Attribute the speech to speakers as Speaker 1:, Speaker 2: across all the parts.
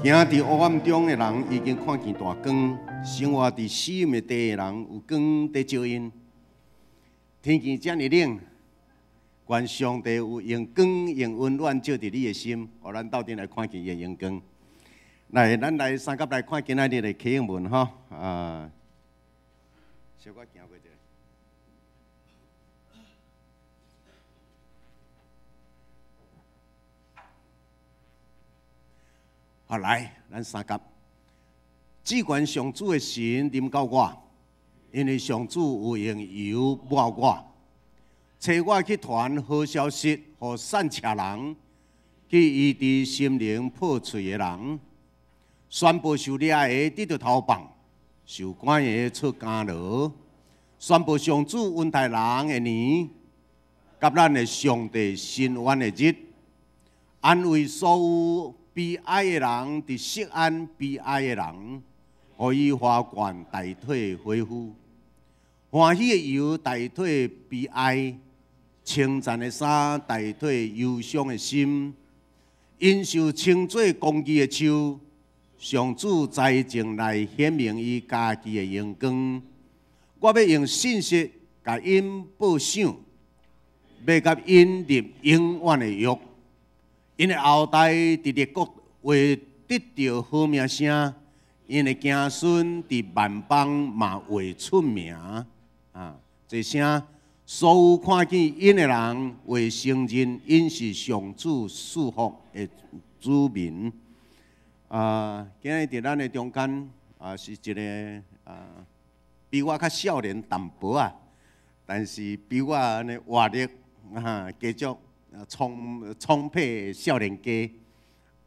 Speaker 1: 行佇黑暗中的人已經看見大光，生活佇死蔭的地的人有光佇照𪜶。天氣遮爾冷，願上帝有用光用溫暖照佇你的心，予咱鬥陣來看見伊的榮光。來，咱來相佮來看今仔日的啟應文吼，啊，小可行過者。好，來，咱相佮。至懸上主的神臨到我，因為上主有用油抹我，差我去傳好消息，予散赤人，去醫治心靈破碎的人，宣布受掠的得著投放，受關的出監牢，宣布上主恩待人的年，佮咱的上帝伸冤的日，安慰所有悲哀的人，佇錫安悲哀的人，予伊花冠代替灰灰，歡喜的油代替悲哀，稱讚的衫代替憂傷的心。𪜶受稱做公義的樹，上主栽種來顯明伊家己的榮光。我欲用信實共𪜶報賞，欲佮𪜶立永遠的約。𪜶的後代佇列國會得著好名聲，𪜶的子孫佇萬邦嘛會出名。啊，這聲所有看見𪜶的人會承認𪜶是上主賜福的子民。啊，今日佇咱的中間啊，是一個啊，比我較少年淡薄仔，但是比我按呢活力啊，繼續。充充沛少年家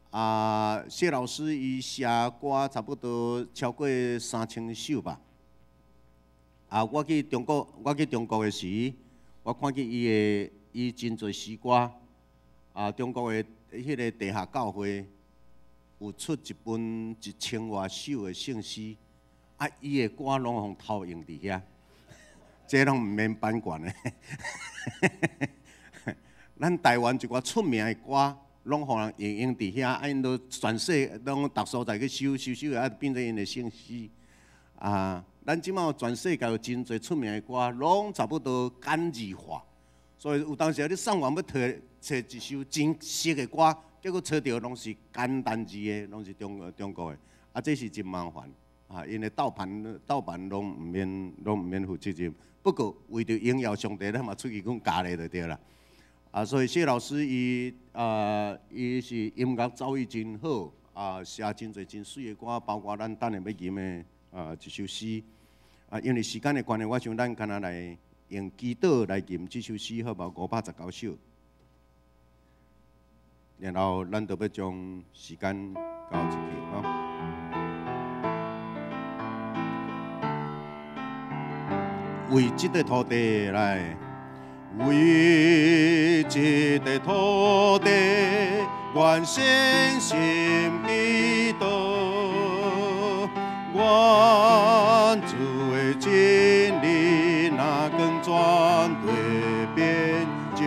Speaker 1: 啊，謝老師伊寫歌差不多超過3000首吧。啊，我去中國，我去中國的時，我看見伊的伊真濟詩歌。啊，中國的彼个地下教會有出一本1000外首的聖詩，啊，伊的歌攏予偷用佇遐，這攏毋免版權的。咱台灣一寡出名的歌，攏予人用用佇遐，啊，𪜶都全世攏逐所在去收收收，啊，變做𪜶的聖詩。啊，咱這擺全世界有真濟出名的歌，攏差不多簡字化，所以有當時啊，你上網欲揣揣一首真熟的歌，結果揣著攏是簡單字的，攏是中中國的，啊，這是真麻煩，啊，因為盜版盜版攏毋免攏毋免負責任。不過為著榮耀上帝，咱嘛出去講加咧就對啦。啊，所以謝老師伊啊，伊是音樂造詣真好，啊，寫真濟真媠的歌，包括咱等下欲吟的啊一首詩。啊，因為時間的關係，我想咱敢若來用祈禱來吟這首詩，好無？519首。然後咱就欲將時間交出去，吼。為這塊土地來。為這塊土地，願誠心祈禱，願主的真理若光全地遍照，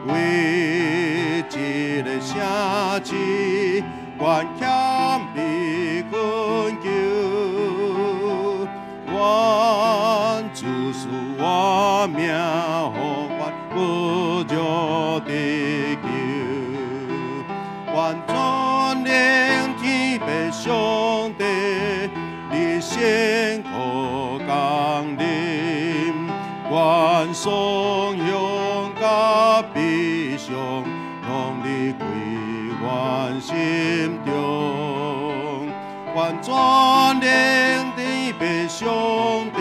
Speaker 1: 為這个城市，願謙卑懇求，願主賜活命，予阮得著得救，願全能天父上帝，你聖國降臨，願頌揚佮悲傷，攏離歸阮心中，願全能天父上帝，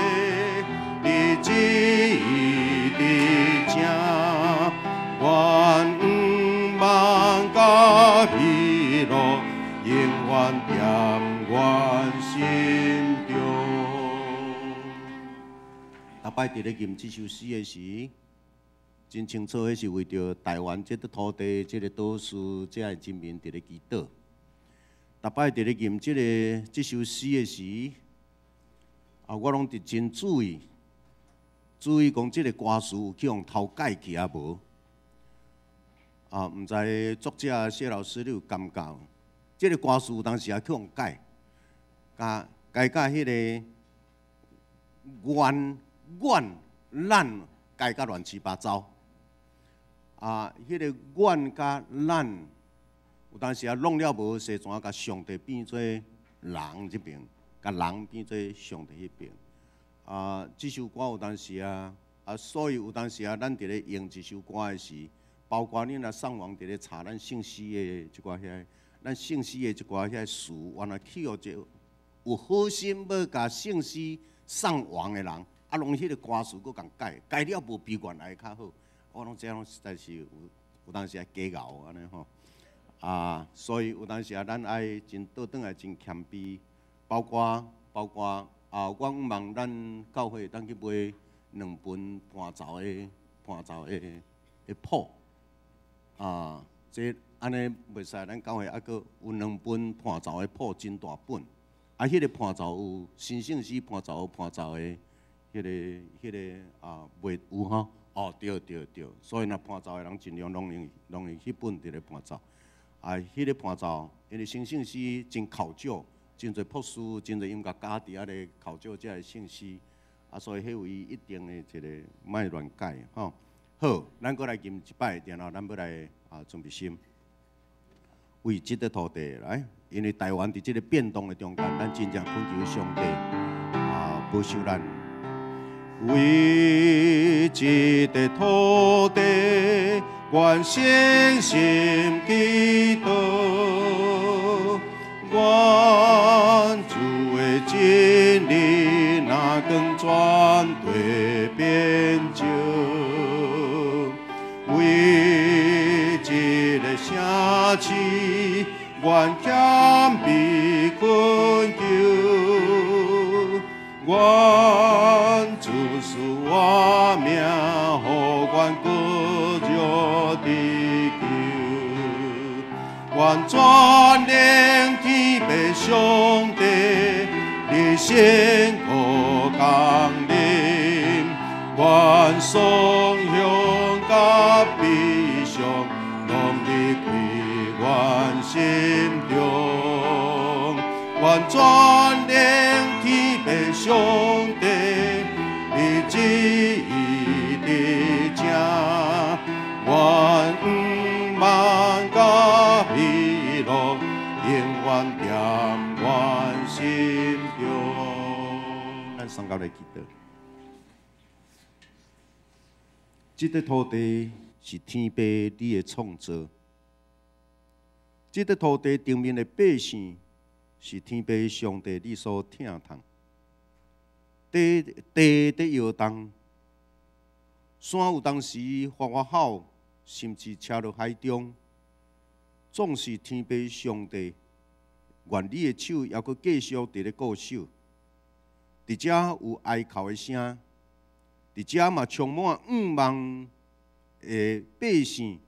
Speaker 1: 你旨意佇正，願毋望佮喜樂，永遠踮阮心中。逐擺佇咧吟這首詩的時，真清楚，彼是為著台灣這塊土地、這个島嶼、遮的人民佇咧祈禱。逐擺佇咧吟這个這首詩的時，啊，我攏佇真注意，注意講這个歌詞有去予偷改去抑無？啊，毋知作者謝老師你有感覺無？這个歌詞有當時也去予改，共改甲彼个願阮咱改甲亂七八糟。啊，彼个阮佮咱有當時啊弄了無勢，怎共上帝變做人這爿，共人變做上帝彼爿。啊，這首歌有當時啊，啊，所以有當時啊，咱佇咧用這首歌的時，包括恁若上網佇咧查咱聖詩的這寡遐，咱聖詩的這寡遐詞，原來去予一個有好心欲共聖詩上網的人，啊，攏彼个歌詞閣共改，改了無比原來較好。我講這攏實在是有有當時啊假𠢕按呢吼。啊，所以有當時啊，咱愛真倒轉來真謙卑，包括包括啊，我望咱教會會當去買兩本伴奏的伴奏的的譜，啊，這按呢袂使，咱教會猶閣有兩本伴奏的譜，真大本。啊，彼个伴奏有新聖詩伴奏有伴奏的，彼个彼个啊，袂有吼？哦，對對對，所以若伴奏的人盡量攏用攏用彼本佇咧伴奏。啊，彼个伴奏，因為新聖詩真考究，真濟博士，真濟音樂家佇遐咧考究這个聖詩，啊，所以彼有伊一定的一个莫亂改吼。好，咱閣來吟一擺，然後咱欲來啊準備心，為這个土地來，因為台灣佇這个變動的中間，咱真正懇求上帝啊保守咱。為這个土地，願誠心祈禱，願主的真理若光全地遍照，為這个城市，願謙卑懇求，願主賜活命，予阮閣著得救。願全能天父上帝，你聖國降臨，願雙向佮悲傷，攏離開阮心中。願全能天父上帝，你旨意佇這，願仰望佮喜樂，永遠踮阮心中。咱雙腳來祈禱。這个土地是天父你的創造，這个土地頂面的百姓是天父上帝你所疼痛。地地佇搖動，山有當時發外吼，甚至車落海中，總是天父上帝，願你的手猶閣繼續佇咧固守。佇遮有哀哭的聲，佇遮嘛充滿仰望的百姓，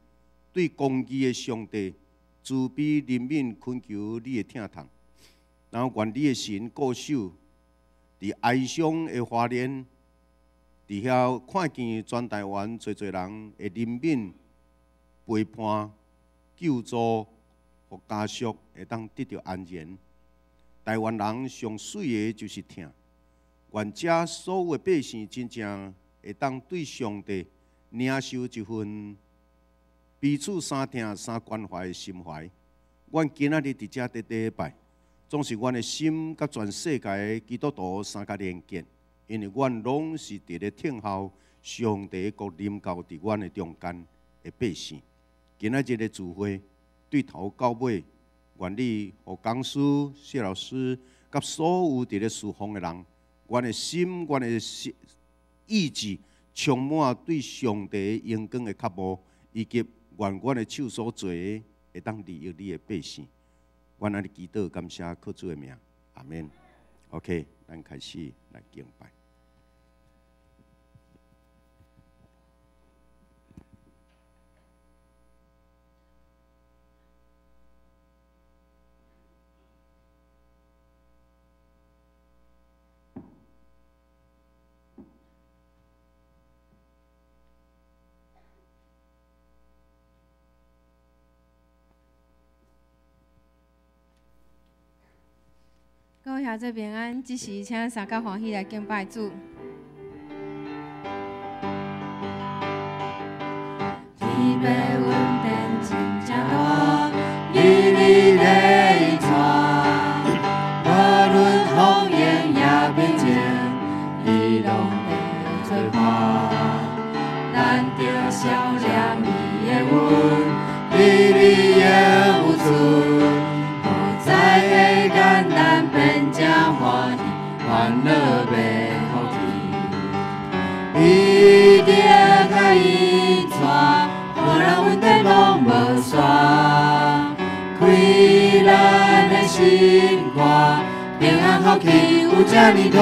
Speaker 1: 對公義的上帝慈悲憐憫，懇求你的疼痛。然後願你的神固守，佇哀傷的花蓮，佇遐看見全台灣濟濟人的憐憫、陪伴、救助，予家屬會當得著安然。台灣人上媠的就是疼，願遮所有的百姓真正會當對上帝領受這份彼此相疼、相關懷的心懷。阮今仔日佇遮佇禮拜，總是阮的心佮全世界的基督徒相佮連結，因為阮攏是佇咧等候上帝國臨到佇阮的中間的百姓。今仔日的聚會對頭到尾，願你予講師、謝老師佮所有佇咧侍奉的人，阮的心、阮的心意志充滿對上帝榮光的渴慕，以及願阮的手所做的會當利益你的百姓。阮按呢祈禱，感謝靠主的名，阿們。OK，咱開始來敬拜。
Speaker 2: 好，兄弟平安，這時請三甲歡喜來敬拜主。
Speaker 3: 天父恩典真正大，日日咧引帶，無論風雨也平靜，伊攏會做伴。咱著數念伊的恩，日日永有存。無在的艱難變成歡喜，煩惱袂福氣。伊定較引帶，予咱穩定攏無煞，開咱的心肝，平安福氣有這呢大，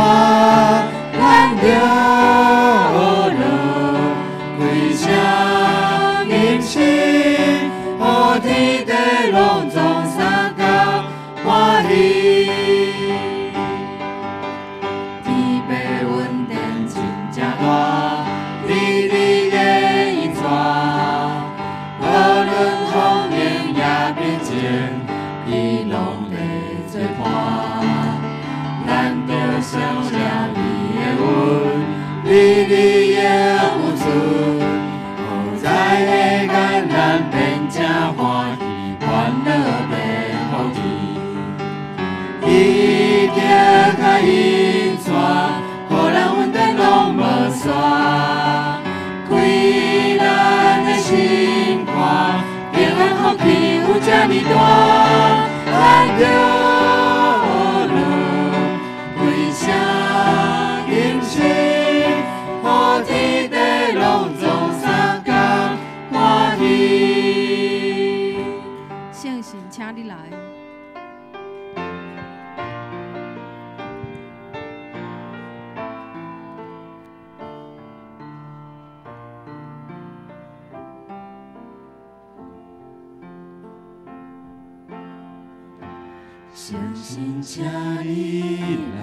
Speaker 3: 咱著學樂，開聲吟詩，予天地攏總相共歡喜。天父恩典真正大，日日的引帶，無論風雨也平靜，伊攏會做伴。咱著數念伊的恩，日日永有存。無在的艱難變成歡喜，煩惱變福氣。伊定較引帶，予咱穩定攏無煞，開咱的心肝，平安福氣有這呢大，咱著學樂，開聲吟詩，予天地攏總相共歡喜。
Speaker 2: 聖神，請你來。
Speaker 3: 聖神，請你來，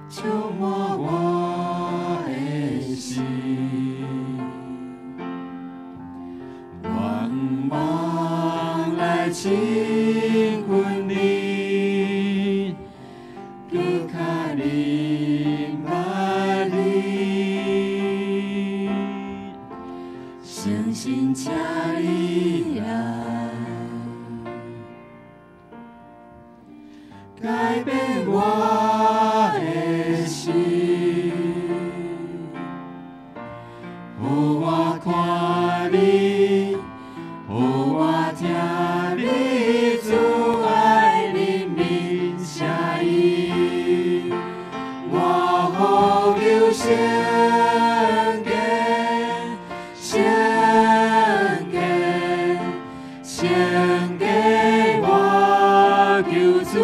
Speaker 3: 充滿我的心，願望來親近你，閣較認捌你。聖神，請你來，改變我的心，予我看你，予我聽你慈愛憐憫聲音，我呼求聖潔，聖潔，聖潔，我求主，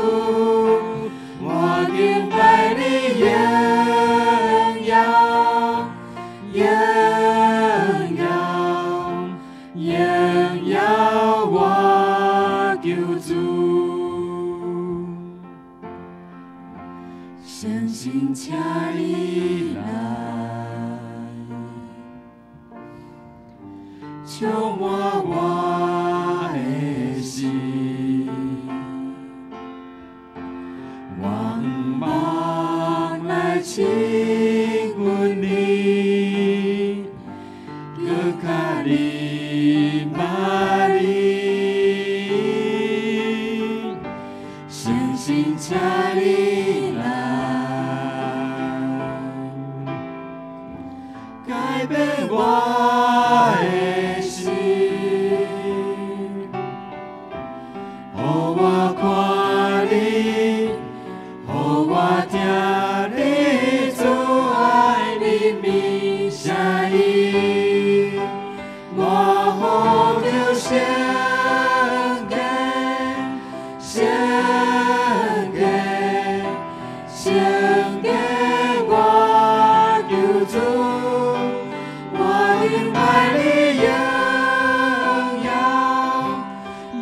Speaker 3: 我敬拜你榮耀，榮耀，榮耀我救主。聖神，請你來，充滿我的心，願望來親近你，閣較認捌你。聖神，請你來，改變我的心，予我看你，予我聽你慈愛憐憫聲音，我呼求聖潔，聖潔，聖潔，我求主，我敬拜你榮耀，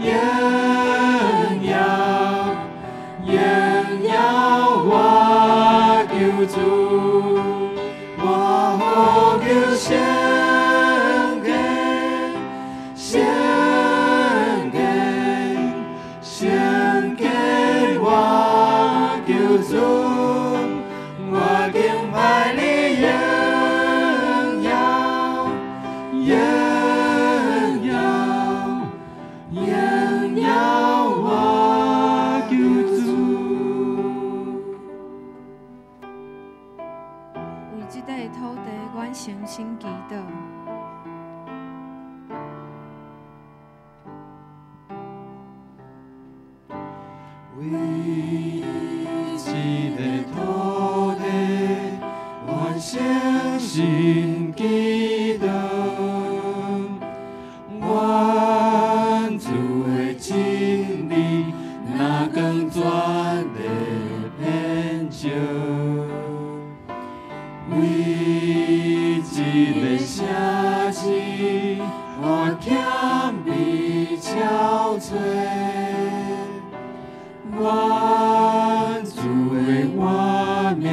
Speaker 3: 榮耀，榮耀我救主，我呼求聖潔，聖潔，
Speaker 2: 這塊土地，阮誠心祈禱。
Speaker 3: 為這個土地，阮誠心祈禱。願主的真理，若光全地遍照。為這個城市，我謙卑憔悴。願主的活命，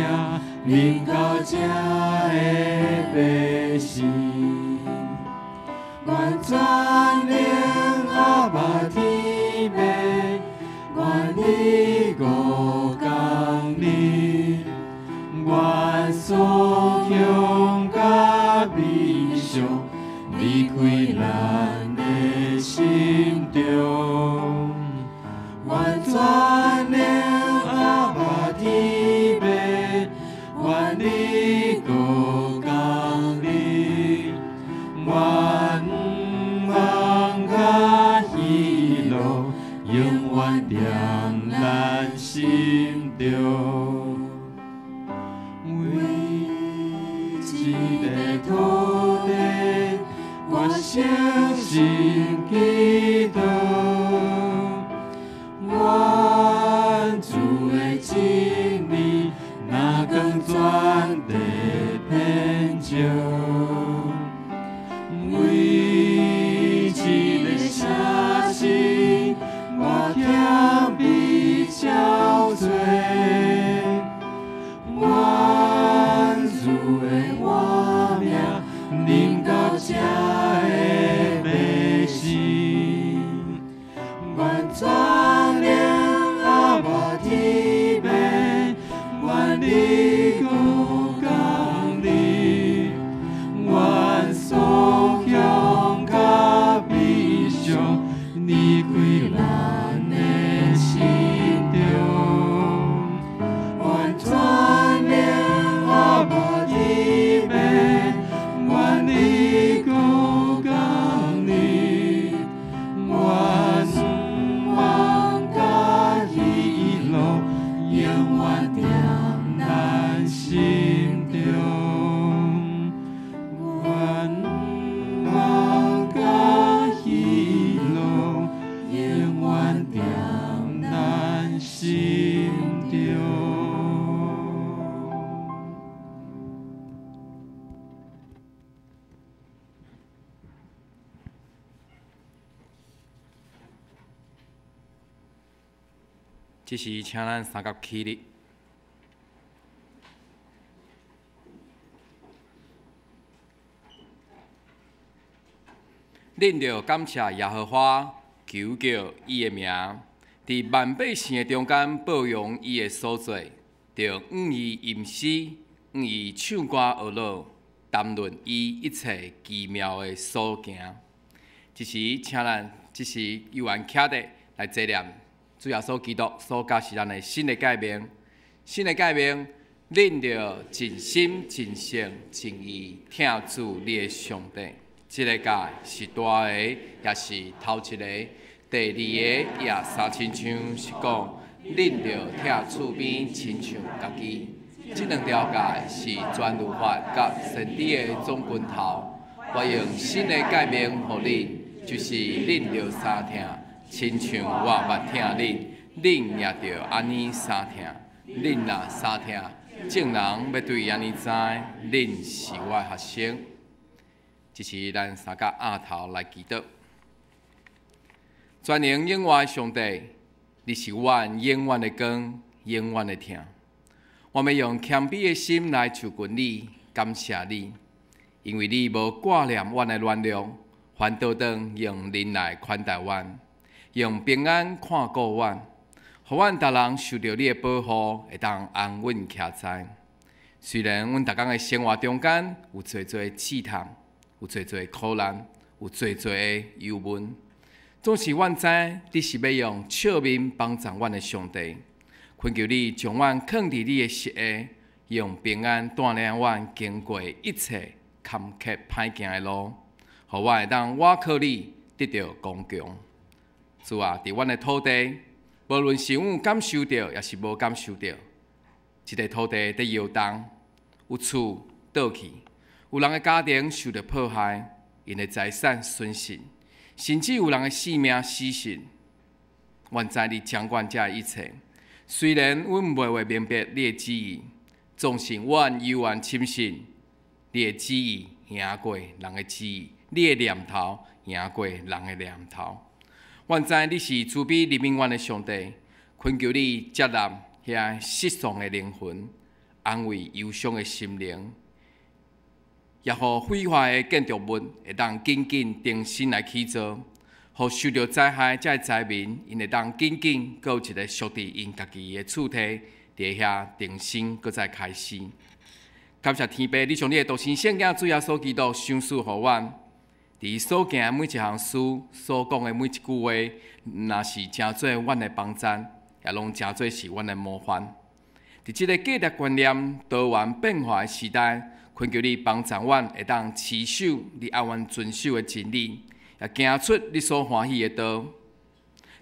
Speaker 3: 臨到這的百姓。願全能阿爸天父，願你五降臨，願思鄉佮悲傷離開咱的心中。願全能阿爸天父，願你五降臨，願望佮喜樂永遠踮咱心中。為這個土地，我誠心祈禱。願主的真理，若光全地遍照。為這個城市，我謙卑憔悴。願主的活命，臨到這的百姓。願全能阿爸天父，願你閣降臨，願思鄉佮悲傷離開咱的心中。願全能阿爸天父，願你閣降臨，願望佮喜樂永遠踮咱心中。願望佮喜樂永遠踮咱心中。
Speaker 4: 這時，請咱三甲起立。恁著感謝耶和華，求告伊的名，佇萬百姓的中間報揚伊的所作，著向伊吟詩，向伊唱歌學樂，談論伊一切奇妙的所行。這時，請咱這時猶原徛佇來紀念主耶穌基督所教示咱的新的誡命，新的誡命，恁著盡心、盡性、盡意疼主你的上帝。這个誡是大个，也是頭一个。第二个也相親像是講，恁著疼厝邊親像家己。這兩條誡是全律法佮先知的總根頭。我用新的誡命予恁，就是恁著相疼，親像我捌疼恁，恁也著按呢相疼。恁若相疼，眾人欲對按呢知，恁是我的學生。這是咱三甲額頭來祈禱。全能永活的上帝，你是阮永遠的光，永遠的疼。我們用謙卑的心來求問你，感謝你，因為你無掛念阮的軟弱，反倒轉用忍耐寬待阮，用平安看顧阮，予阮逐人受著你的保護，會當安穩徛在。雖然阮逐工的生活中間有濟濟試探，有濟濟苦難，有濟濟的憂悶，總是阮知你是欲用笑面幫助阮的上帝。懇求你將阮囥佇你的膝下，用平安帶領阮經過一切坎坷歹行的路，予阮會當倚靠你得著剛強。主啊，佇阮的土地，無論是阮有感受著，抑是無感受著，這个土地佇搖動，有厝倒去，有人的家庭受著迫害，𪜶的財產損失，甚至有人的性命死失。阮知你掌管這一切，雖然阮袂會明白你的旨意，總是阮猶原深信你的旨意贏過人的旨意，你的念頭贏過人的念頭。阮知你是慈悲憐憫阮的上帝，懇求你接納遐失喪的靈魂，安慰憂傷的心靈，也予毀壞的建築物會當緊緊重新來起造，予受著災害這个災民，𪜶會當緊緊閣有一个屬佇𪜶家己的厝地，佇遐重新閣再開始。感謝天父，你將你的獨生聖子主耶穌基督賞賜予阮，佇所行的每一項事，所講的每一句話，若是成做阮的幫贊，也攏成做是阮的模範。佇這个價值觀念多元變化的時代，懇求你幫助阮會當持守你愛阮遵守的真理，也行出你所歡喜的道。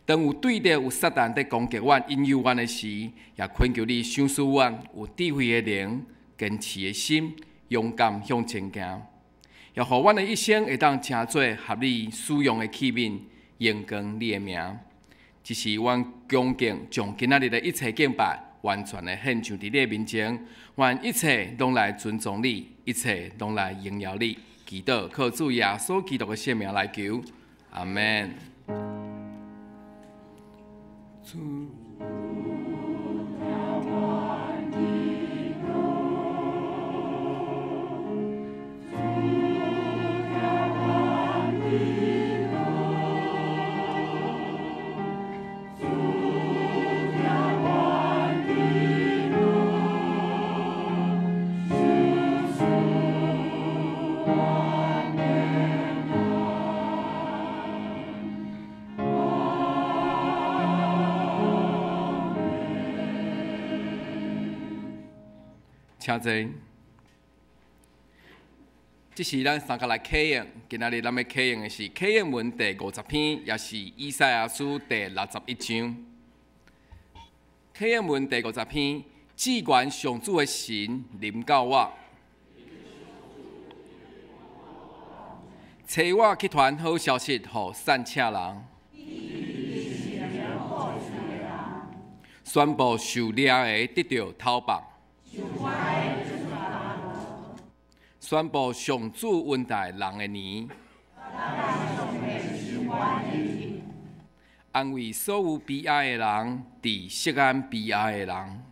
Speaker 4: 當有對敵有撒旦佇攻擊阮、引誘阮的時，也懇求你賞賜阮有智慧的靈、堅持的心、勇敢向前行，也予阮的一生會當成做合你使用的器皿，榮光你的名。這是阮恭敬將今仔日的一切敬拜，完全的獻上佇你的面前，願一切攏來尊重你，一切攏來榮耀你。祈禱靠主耶穌基督的聖名來求，阿們。主。請坐。這是咱三個來啟應，今仔日咱欲啟應的是啟應文第50篇，也是以賽亞書第61章。啟應文第50篇，至懸上主的神臨到我，差我去傳好消息予散赤人，宣布受掠的得著討放。宣布上主恩待人的年，安慰所有悲哀的人，佇錫安悲哀的人，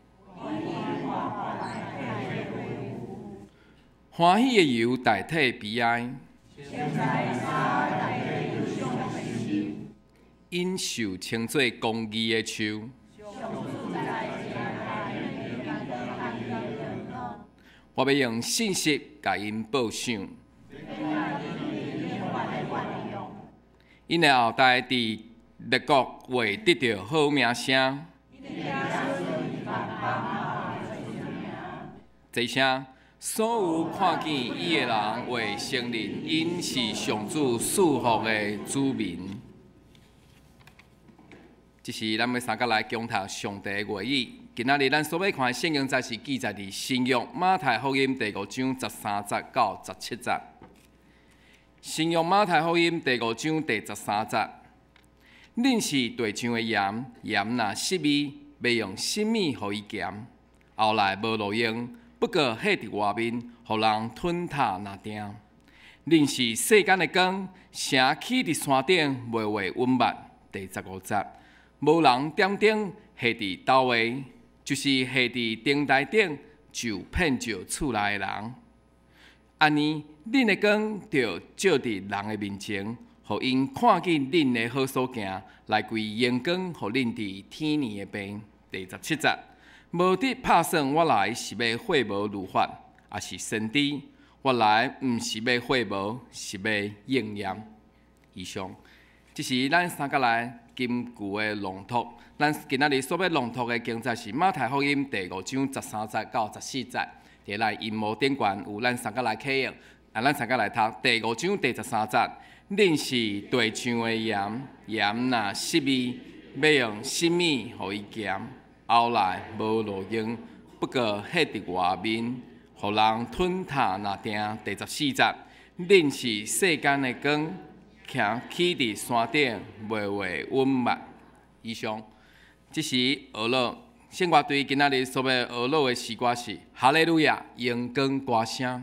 Speaker 4: 歡喜的油代替悲哀，𪜶受稱做公義的樹。我欲用信實共𪜶報賞，𪜶的後代佇列國會得著好名聲。這聲，所有看見伊的人會承認，𪜶是上主賜福的子民。這是咱欲三個來共讀上帝的話語。今仔日咱所欲看的聖經節是記載佇新約馬太福音第五章13節到17節。新約馬太福音第五章第13節，恁是地上的鹽，鹽若失味，欲用啥物予伊鹹？後來無路用，不過棄佇外面，予人吞踏若定。恁是世間的光，城起佇山頂，袂會隱瞞。第15節，無人點燈，下佇斗下，就是下佇燈臺頂，就遍照厝內的人。按呢，恁的光就照佇人的面前，予𪜶看見恁的好所行，來歸榮光予恁佇天父的父。第17節，無得拍算我來是欲廢無律法，抑是先知。我來毋是欲廢無，是欲應驗。以上，這是咱三角來金句的朗讀。咱今仔日所欲朗讀的經節是馬太福音第五章13節到14節。佇咱螢幕頂懸有咱三角來啟用，啊，咱三角來讀第五章第十三節。恁是地上的鹽，鹽若失味，欲用啥物予伊鹹？後來無路用，不過歇佇外面，予人吞踏若定。第十四節，恁是世間的光，徛起佇山頂，袂會隱瞞。以上，這是學樂聖樂隊今仔日所欲學樂的詩歌是《哈利路亞榮光歌聲》。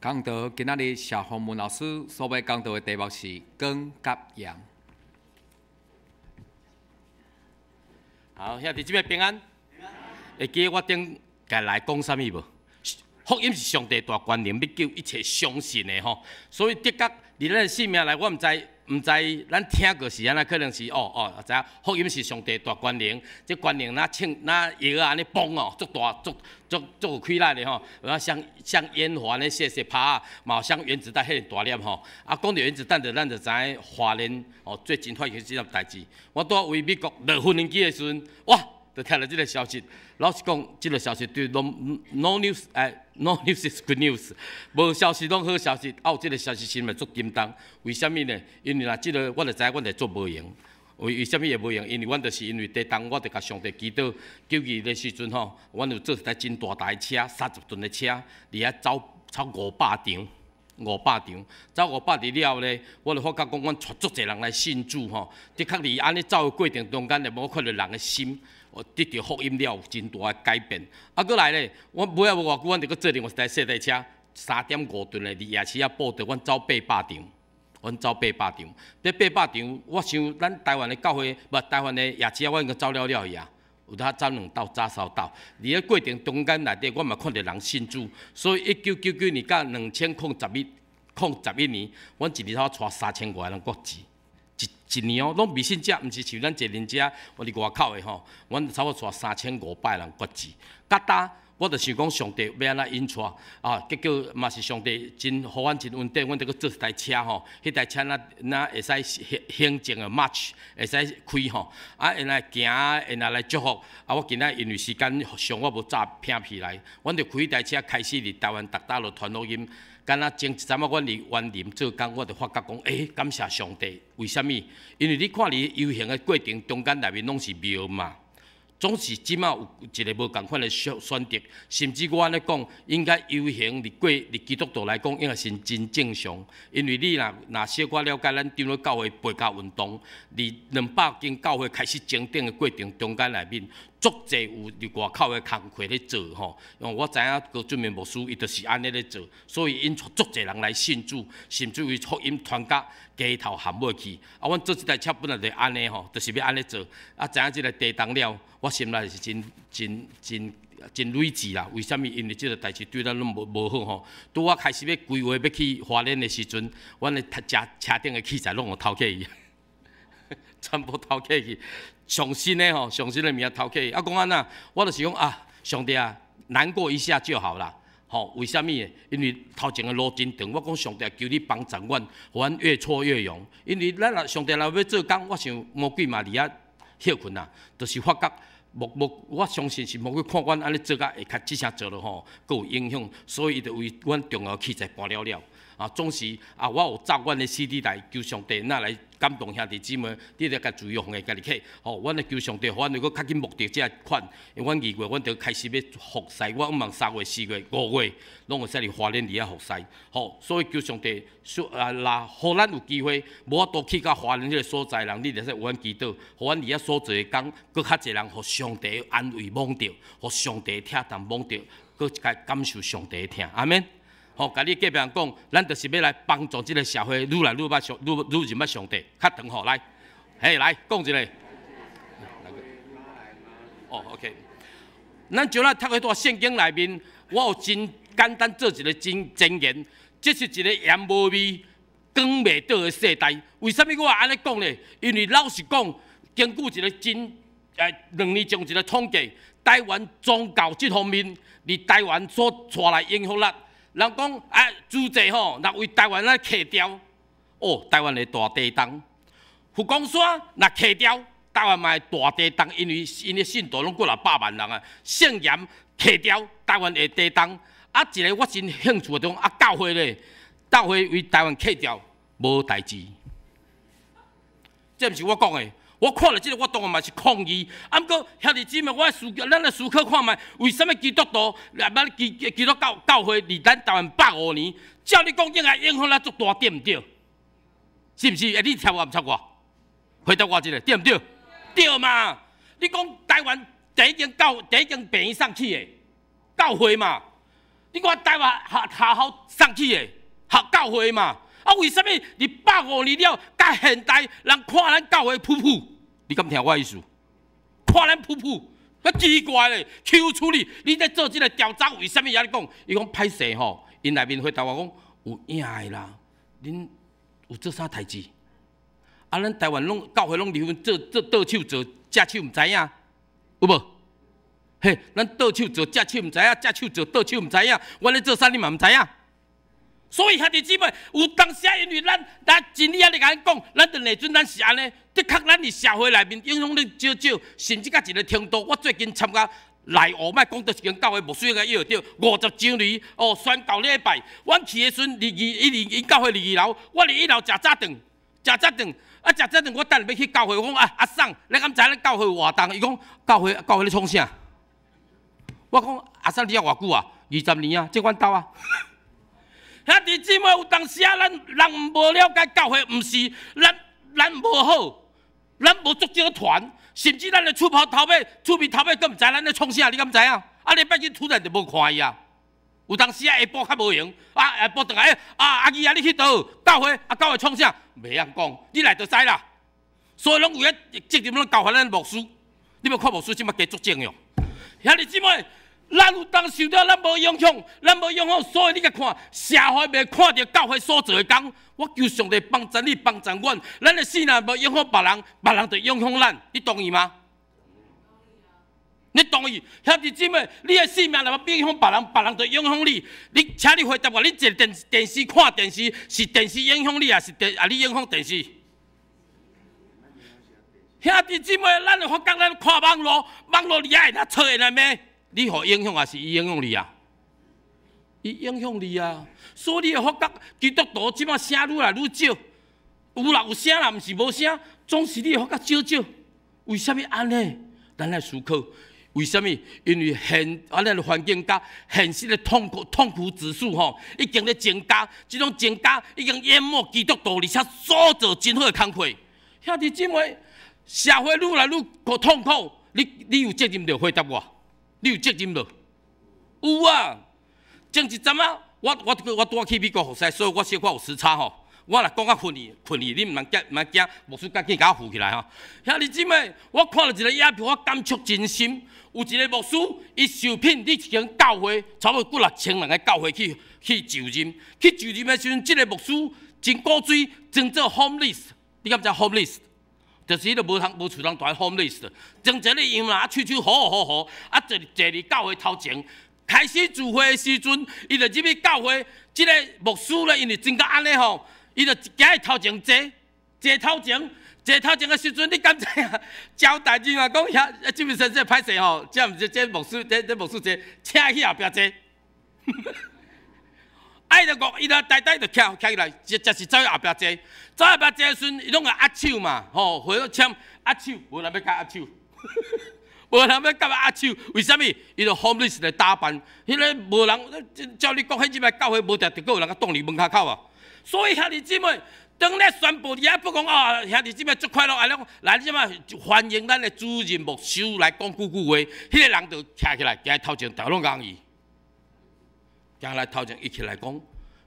Speaker 4: 講道今仔日謝宏文老師所欲講道的題目是光佮鹽。
Speaker 5: 好，兄弟姊妹平安。會記得我頂屆來講啥物無？福音是上帝大權能，欲救一切相信的吼。所以的確，佇咱的生命內，我毋知毋知咱聽過是按怎，可能是哦哦，知影福音是上帝大權能，這權能若銃若藥按呢崩哦，足大足足足有氣力的吼，有像像煙花按呢細細拍啊，嘛有像原子彈彼個大粒吼。啊，講著原子彈，就咱就知影華聯哦，最近發生這粒代誌。我拄仔為美國落飛機的時陣，哇！就聽著這个消息，老實講，這个消息對攏 no news，哎，no news is good news，無消息攏好消息，啊有這个消息心嘛足感動。為啥物呢？因為若這个，我就知影阮會足無閒。為為啥物會無閒？因為阮就是因為第當，我就共上帝祈禱，92的時陣吼，阮有做一台真大台車，30噸的車，佇遐走走五百場。五百場，走五百場了後咧，我就發覺講，阮帶足濟人來信主吼。的確，佇按呢走的過程中間咧，我看著人的心，得著福音了，有真大的改變。啊，閣來咧，我尾仔無偌久，阮就閣做另外一台細台車，3.5噸的，佇夜市仔報道，阮走八百場，阮走八百場。這八百場，我想咱台灣的教會，無台灣的夜市仔，我應該走了了去啊。有當走兩道，走三道。佇咧過程中間內底，我嘛看著人信主，所以1999年到2011年，阮一年頭帶3000外個人決志，一一年哦，攏未信者，毋是像咱坐輪車，我佇外口的吼，阮差不多帶3500人決志。甲今，我就想講上帝欲按怎引帶啊？結果嘛是上帝真予阮真恩典，阮著閣做一台車吼，彼台車若若會使行行政的 march 會使開吼，啊，會來行，會來祝福。啊，我今仔因為時間上我無早拼起來，阮就開彼台車開始佇台灣逐搭落傳福音。敢若前一陣仔，阮佇員林做工，我就發覺講，欸，感謝上帝，為啥物？因為你看佇遊行的過程中間內面攏是廟嘛。總是這馬有一個無仝款的選選擇，甚至我按呢講，應該遊行佇過佇基督徒來講，應該是真正常。因為你若若小可了解咱長老教會背教運動，佇200間教會開始增長的過程中間內面，足濟有佇外口的工課咧做吼。因為我知影高俊明牧師伊就是按呢咧做，所以𪜶足濟人來信主，甚至於福音傳甲街頭巷尾去。啊，阮做這台車本來就按呢吼，就是欲按呢做。啊，知影這個地動了，我心內是真真真真累志啦。為啥物？因為這個代誌對咱攏無無好吼。拄我開始欲規劃欲去花蓮的時陣，阮的車車頂的器材攏予偷去，全部偷去。上新的吼，上新的物件偷去。啊，講按怎？我就是講啊，上帝啊，難過一下就好啦。吼，為啥物？因為頭前的路真長，我講上帝求你幫助阮，予阮越挫越勇。因為咱若上帝若欲做工，我想魔鬼嘛佇遐歇睏啊，就是發覺無無，我相信是魔鬼看阮按呢做甲會較這聲做落吼，閣有影響，所以伊就為阮重要器材搬了了。啊，總是啊，我有紮阮的 CD 來求上帝，若來感動兄弟姊妹，你著共自由奉獻家己去。吼，阮來求上帝，予阮閣較緊目的這款，因為阮2月，阮著開始欲服侍，我向望3月、4月、5月，攏會使佇花蓮佇遐服侍。吼，所以求上帝，啊，若予咱有機會，無法度去到花蓮彼個所在，人你會使為阮祈禱，予阮佇遐所做的工，閣較濟人予上帝安慰摸著，予上帝疼痛摸著，閣一擺感受上帝的疼。阿們。吼，共你隔壁人講，咱就是欲來幫助這個社會，愈來愈捌上，愈愈認捌上帝，較長吼來，嘿，來講一下。哦，OK。咱將來讀彼段聖經內面，我有真簡單做一個真箴言，這是一個鹽無味、扛袂倒的世代。為啥物我會按呢講呢？因為老實講，根據一個真2年前一個統計，台灣宗教這方面，佇台灣所帶來影響力。人講啊，主祭吼，若為台灣來徛掉，哦，台灣會大地動；佛光山若徛掉，台灣嘛會大地動，因為𪜶的信徒攏過來百萬人啊。聖嚴徛掉，台灣會地動。啊，一個我真興趣的講，啊，教會咧，教會為台灣徛掉，無代誌。這毋是我講的。我看著這個，我當然嘛是抗議。啊，毋過兄弟姊妹，我思，咱來思考看覓，為啥物基督徒，咱基基督教教會佇咱台灣150年，照你講應該影響咱足大，對毋對？是毋是？欸，你插我毋插我？回答我一下，對毋對？對嘛？你講台灣第一間教，第一間病院送去的教會嘛？你看台灣學學校送去的學教會嘛？啊，為啥物佇150年了，到現代人看咱教會噗噗？你敢聽我意思？看咱噗噗，啊奇怪咧，求處理！你咧做這個調查，為啥物按呢講？伊講歹勢吼，𪜶內面回答我講有影的啦，恁有做啥代誌？啊，咱台灣攏教會攏離婚，做做倒手做正手毋知影，有無？嘿，咱倒手做正手毋知影，正手做倒手毋知影，阮咧做啥你嘛毋知影。所以兄弟姊妹，有當時因為咱咱真理按呢共咱講，咱就內準咱是按呢。的確，咱佇社會內面影響力少少，甚至到一個程度。我最近參加內湖，莫講佗一間教會牧師應該約著50週年哦，宣教禮拜。阮去的時陣，佇二一二𪜶教會佇二樓，我佇一樓食早頓，食早頓啊，食早頓，我等下欲去教會，我講啊，阿桑，你敢知咱教會有活動？伊講教會教會咧創啥？我講阿桑，你遮偌久啊？20年啊，這阮兜啊。兄弟姊妹，有當時啊，咱人無了解教會，毋是咱咱無好，咱無足少團，甚至咱的厝頭頭尾、厝邊頭尾，閣毋知咱咧創啥，你敢知影？啊，禮拜日突然就無看伊啊。有當時啊，下晡較無閒，啊下晡轉來，啊阿姨啊，你去佗？教會啊，教會創啥？袂曉講，你來就知啦。所以攏為了責任攏交予咱牧師。你欲看牧師這馬加足重要。兄弟姊妹，咱有當受著，咱無影響，咱無影響，所以你共看社會袂看著教會所做的工。我求上帝幫助你，幫助阮，咱的死若無影響別人，別人就影響咱，你同意嗎？你同意？兄弟姊妹，你的生命若欲影響別人，別人就影響你。你請你回答我，你坐電視看電視，是電視影響你，還是電啊你影響電視？兄弟姊妹，咱會發覺咱看網路，網路你愛會當錯會來罵，你予影響還是伊影響你啊？伊影響你啊！所以你會發覺基督徒這擺聲愈來愈少，有啦有聲啦，毋是無聲，總是你會發覺少少。為啥物按呢？咱來思考。為啥物？因為現啊，咱的環境佮現實的痛苦指數吼，已經咧增加，這種增加已經淹沒基督徒，而且所做真好的工課。兄弟姊妹，社會愈來愈痛苦，你有責任著回答我，你有責任無？有啊。前一陣仔，我拄仔去美國服侍，所以我小可有時差吼。我若講甲困去困去，你毋通驚，毋通驚，牧師趕緊共我扶起來吼。兄弟姊妹，我看著一個影片，我感觸真深。有一個牧師，伊受聘佇一間教會，差不多幾若千人的教會去就任。去就任的時陣，這個牧師真古錐，裝做 homeless。你敢知 homeless？就是彼個無通無厝通住 homeless，裝一個樣啦，啊，喙鬚好好好，啊，坐坐佇教會頭前。開始聚會的時陣，伊就入去教會，這個牧師咧，因為真甲按呢吼，伊就行去頭前坐，坐頭前，坐頭前的時陣，你敢知影？交代志嘛，講遐，這位先生歹勢吼，這毋是這牧師，這牧師坐，請去後壁坐。啊，伊就講，伊就呆呆就徛徛起來，這是走去後壁坐，走後壁坐的時陣，伊攏會握手嘛，吼，回去簽握手，無人欲共握手。無人欲共伊握手，為啥物？伊就 homeless 來打扮，彼個無人，照你講，彼入來教會無定著閣有人共擋佇門跤口啊。所以兄弟姊妹，當咧宣布佇遐不講啊，兄弟姊妹足快樂，按呢來，這擺歡迎咱的主任牧師來講幾句話，彼個人就徛起來，行頭前，逐家攏共伊，行來頭前，伊起來講，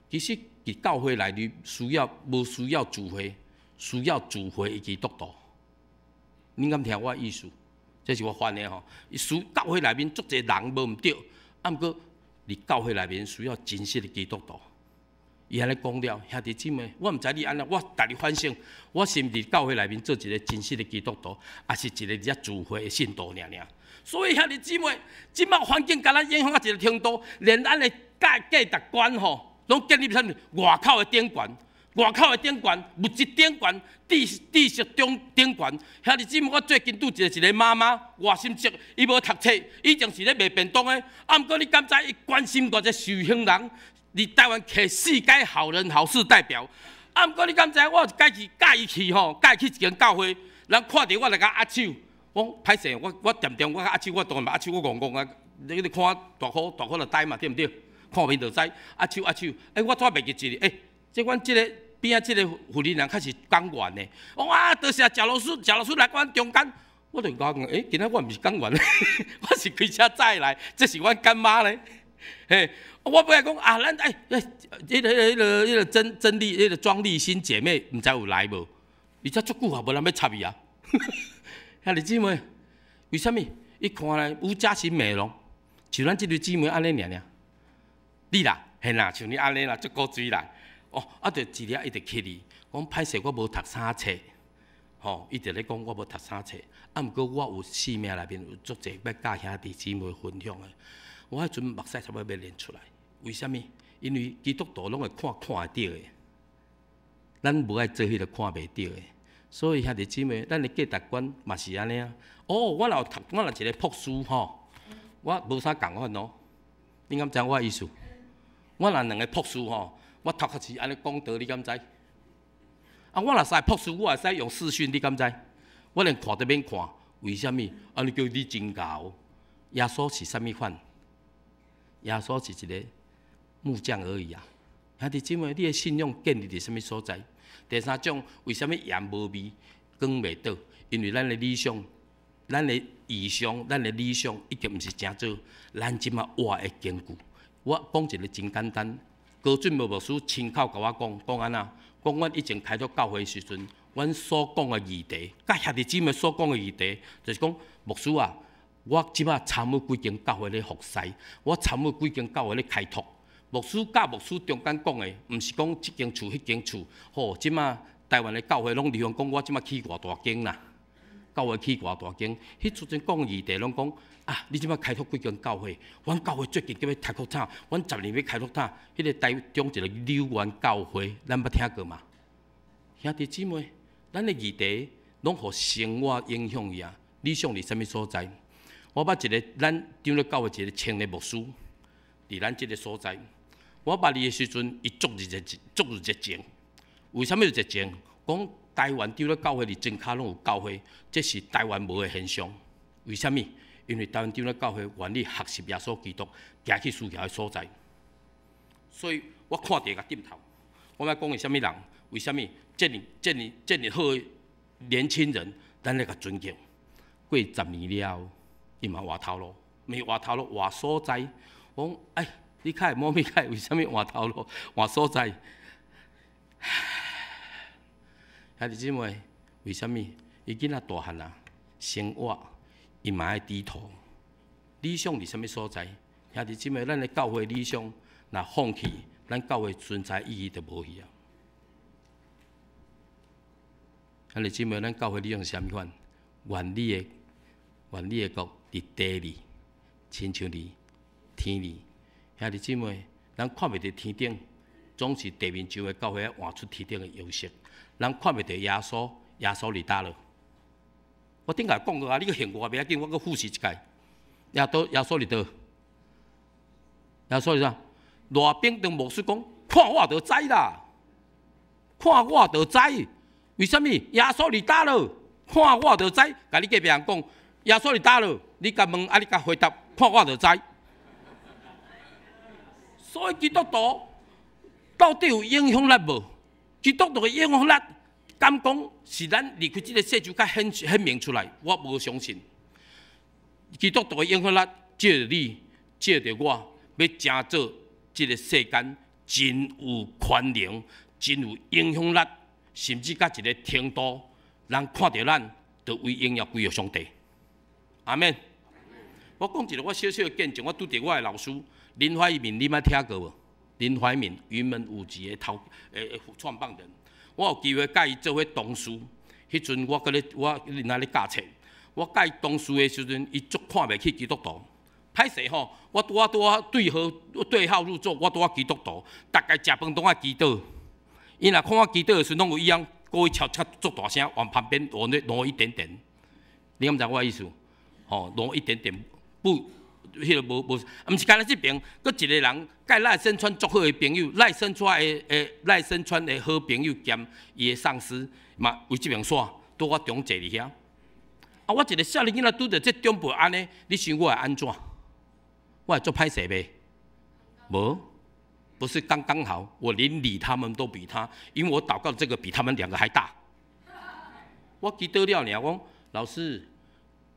Speaker 5: 其實佇教會內面需要無需要聚會，需要聚會的基督徒。恁敢聽我的意思？這是我翻的吼。伊需教會內面足濟人無毋對，啊毋過佇教會內面需要真實的基督徒。伊按呢講了，兄弟姊妹，我毋知你按怎，我逐日反省，我是毋是教會內面做一個真實的基督徒，抑是一個佇遐聚會的信徒爾爾？所以兄弟姊妹，這擺環境共咱影響到一個程度，連咱的價值觀吼，攏建立啥物外口的頂懸。外口的頂懸，物質頂懸，知識頂懸。兄弟姊妹，我最近拄一個媽媽，外心積，伊無讀冊，以前是咧賣便當的。啊，毋過你敢知伊關心偌濟受刑人？佇台灣摕世界好人好事代表。啊，毋過你敢知我有改去佮伊去吼，佮伊去一間教會，人看著我來共握手，我講歹勢，我恬恬我共握手，我當然嘛握手，我戇戇啊！你看我大箍大箍就呆嘛，對毋對？看面就知，握手握手。欸，我煞袂記一個，欸，這阮這個邊仔這個婦人人較是講員的，我講啊，多謝謝老師，謝老師來阮中間，我就講，欸，今仔我毋是講員，我是開車載來，這是阮乾媽咧，嘿，我本來講啊，咱欸欸，彼個曾曾麗，彼個莊麗新姐妹，毋知有來無？而且足久也無人欲插伊啊，兄弟姊妹，為啥物？伊看來五家新美容，像咱這對姊妹按呢爾爾，你啦，嘿啦，像你按呢啦，足古錐啦。哦，啊，就一日伊就起哩，講歹勢，我無讀啥冊，吼，伊就咧講我無讀啥冊，啊，毋過我有生命內面有足濟欲佮兄弟姊妹分享的，我彼陣目屎差不多欲流出來，為啥物？因為基督徒攏會看看會著的，咱無愛做彼個看袂著的，所以兄弟姊妹，咱的價值觀嘛是按呢啊。哦，我若有讀，我若一個博士吼，我無啥仝款哦，你敢知影我的意思？我若兩個博士吼。我頭殼是按呢講道，你敢知？啊，我若三個博士，我會使用視訊，你敢知？我連看都免看，為啥物？按呢叫你真𠢕。耶穌是啥物款？耶穌是一個木匠而已啊！兄弟姊妹，你的信仰建立佇啥物所在？第三種，為啥物鹽無味，光袂倒？因為咱的理想、咱的異象、咱的理想，已經毋是成做咱這擺活的根據。我講一個真簡單。高俊牧牧師親口共我講，講按怎？講阮以前開拓教會時陣，阮所講的議題，佮兄弟姊妹所講的議題，就是講牧師啊，我這擺參與幾間教會咧服侍，我參與幾間教會咧開拓。牧師佮牧師中間講的，毋是講這間厝彼間厝，吼，這擺台灣的教會攏流行講我這擺起偌大間啦。教會起偌大間，彼時陣講議題攏講啊，你這擺開拓幾間教會？阮教會最近叫欲開拓啥？阮10年欲開拓啥？彼個台中一個柳園教會，咱捌聽過嗎？兄弟姊妹，咱的議題攏予生活影響去啊！理想佇啥物所在？我捌一個咱長老教會一個青年牧師，佇咱這個所在，我捌伊的時陣，伊足熱情，足有熱情。為啥物有熱情？講台灣長老教會佇莊跤攏有教會，這是台灣無的現象。為啥物？因為台灣長老教會願意學習耶穌基督，行去需要的所在。所以我看著共點頭。我欲講伊啥物人？為啥物？這爾這爾這爾好的年輕人，咱來共尊敬。過十年了後，伊嘛換頭路，毋是換頭路，換所在。我講，哎，你較會摸咪較會為啥物換頭路、換所在？兄弟姊妹，為啥物？伊囡仔大漢啊，生活伊嘛愛低頭。理想佇啥物所在？兄弟姊妹，咱的教會理想若放棄，咱教會存在意義就無去啊。兄弟姊妹，咱教會理想是啥物款？願你的，願你的國佇地裡，親像佇天裡。兄弟姊妹，咱看袂著天頂，總是地面上的教會換出天頂的樣式。咱看袂著耶穌，耶穌佇佗落？我頂下講過啊，你閣嫌我袂要緊，我閣複習一擺。耶穌，耶穌佇佗？耶穌佇啥？賴炳東牧師講，看我就知啦，看我就知。為啥物？耶穌佇佗落？看我就知。共你隔壁人講，耶穌佇佗落？你共問，啊，你共回答，看我就知。所以基督徒到底有影響力無？基督徒的影響力，敢講是咱離開這個世就較顯顯明出來？我無相信。基督徒的影響力，借著你，借著我，欲成做這個世間真有權能、真有影響力，甚至到一個程度，人看著咱，就為榮耀歸予上帝。阿們。我講一個我小小的見證，我拄著我的老師林懷民，你捌聽過無？林懷民，雲門舞集的頭創辦人，我有機會佮伊做伙同事。彼陣我閣咧，我伫咧教冊。我佮伊同事的時陣，伊足看袂起基督徒。歹勢吼，我拄仔拄仔對號入座，我拄仔基督徒，逐家食飯攏愛祈禱。伊若看我祈禱的時陣，攏有伊樣故意敲敲足大聲，往旁邊挪挪一點點。你敢知我意思？吼，挪一點點，不。彼个無無，毋是干焦這爿，閣一個人，佮賴聲川足好的朋友，賴聲川的賴聲川的好朋友兼伊的上司，嘛為這爿煞，拄我中坐佇遐。啊，我一個少年囡仔拄著這長輩按呢，你想我會按怎？我會足歹勢袂？無，不是剛剛好，我連理他們都比他，因為我禱告這個比他們兩個還大。我記得了爾，我講老師，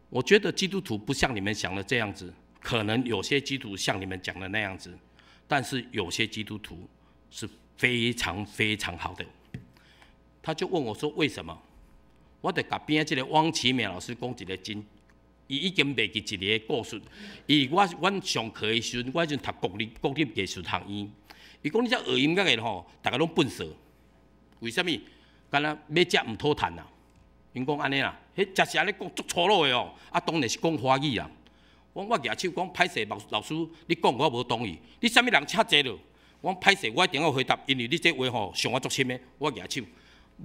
Speaker 5: 我覺得基督徒不像你們想的這樣子。可能有些基督徒像你們講的那樣子，但是有些基督徒是非常非常好的。他就問我說：為什麼？我就共邊仔這個汪奇美老師講一個真，伊已經袂記一個故事。伊我阮上課的時陣，我彼陣讀國立藝術學院。伊講你這學音樂的吼，逐家攏笨拙。為啥物？敢若欲食毋討趁啊？𪜶講按呢啦，彼食是按呢講足粗魯的哦。啊，當然是講華語啦。我舉手講歹勢，老師，你講我無同意。你啥物人請坐落？我講歹勢，我一定要回答，因為你這話吼傷我足深的。我舉手，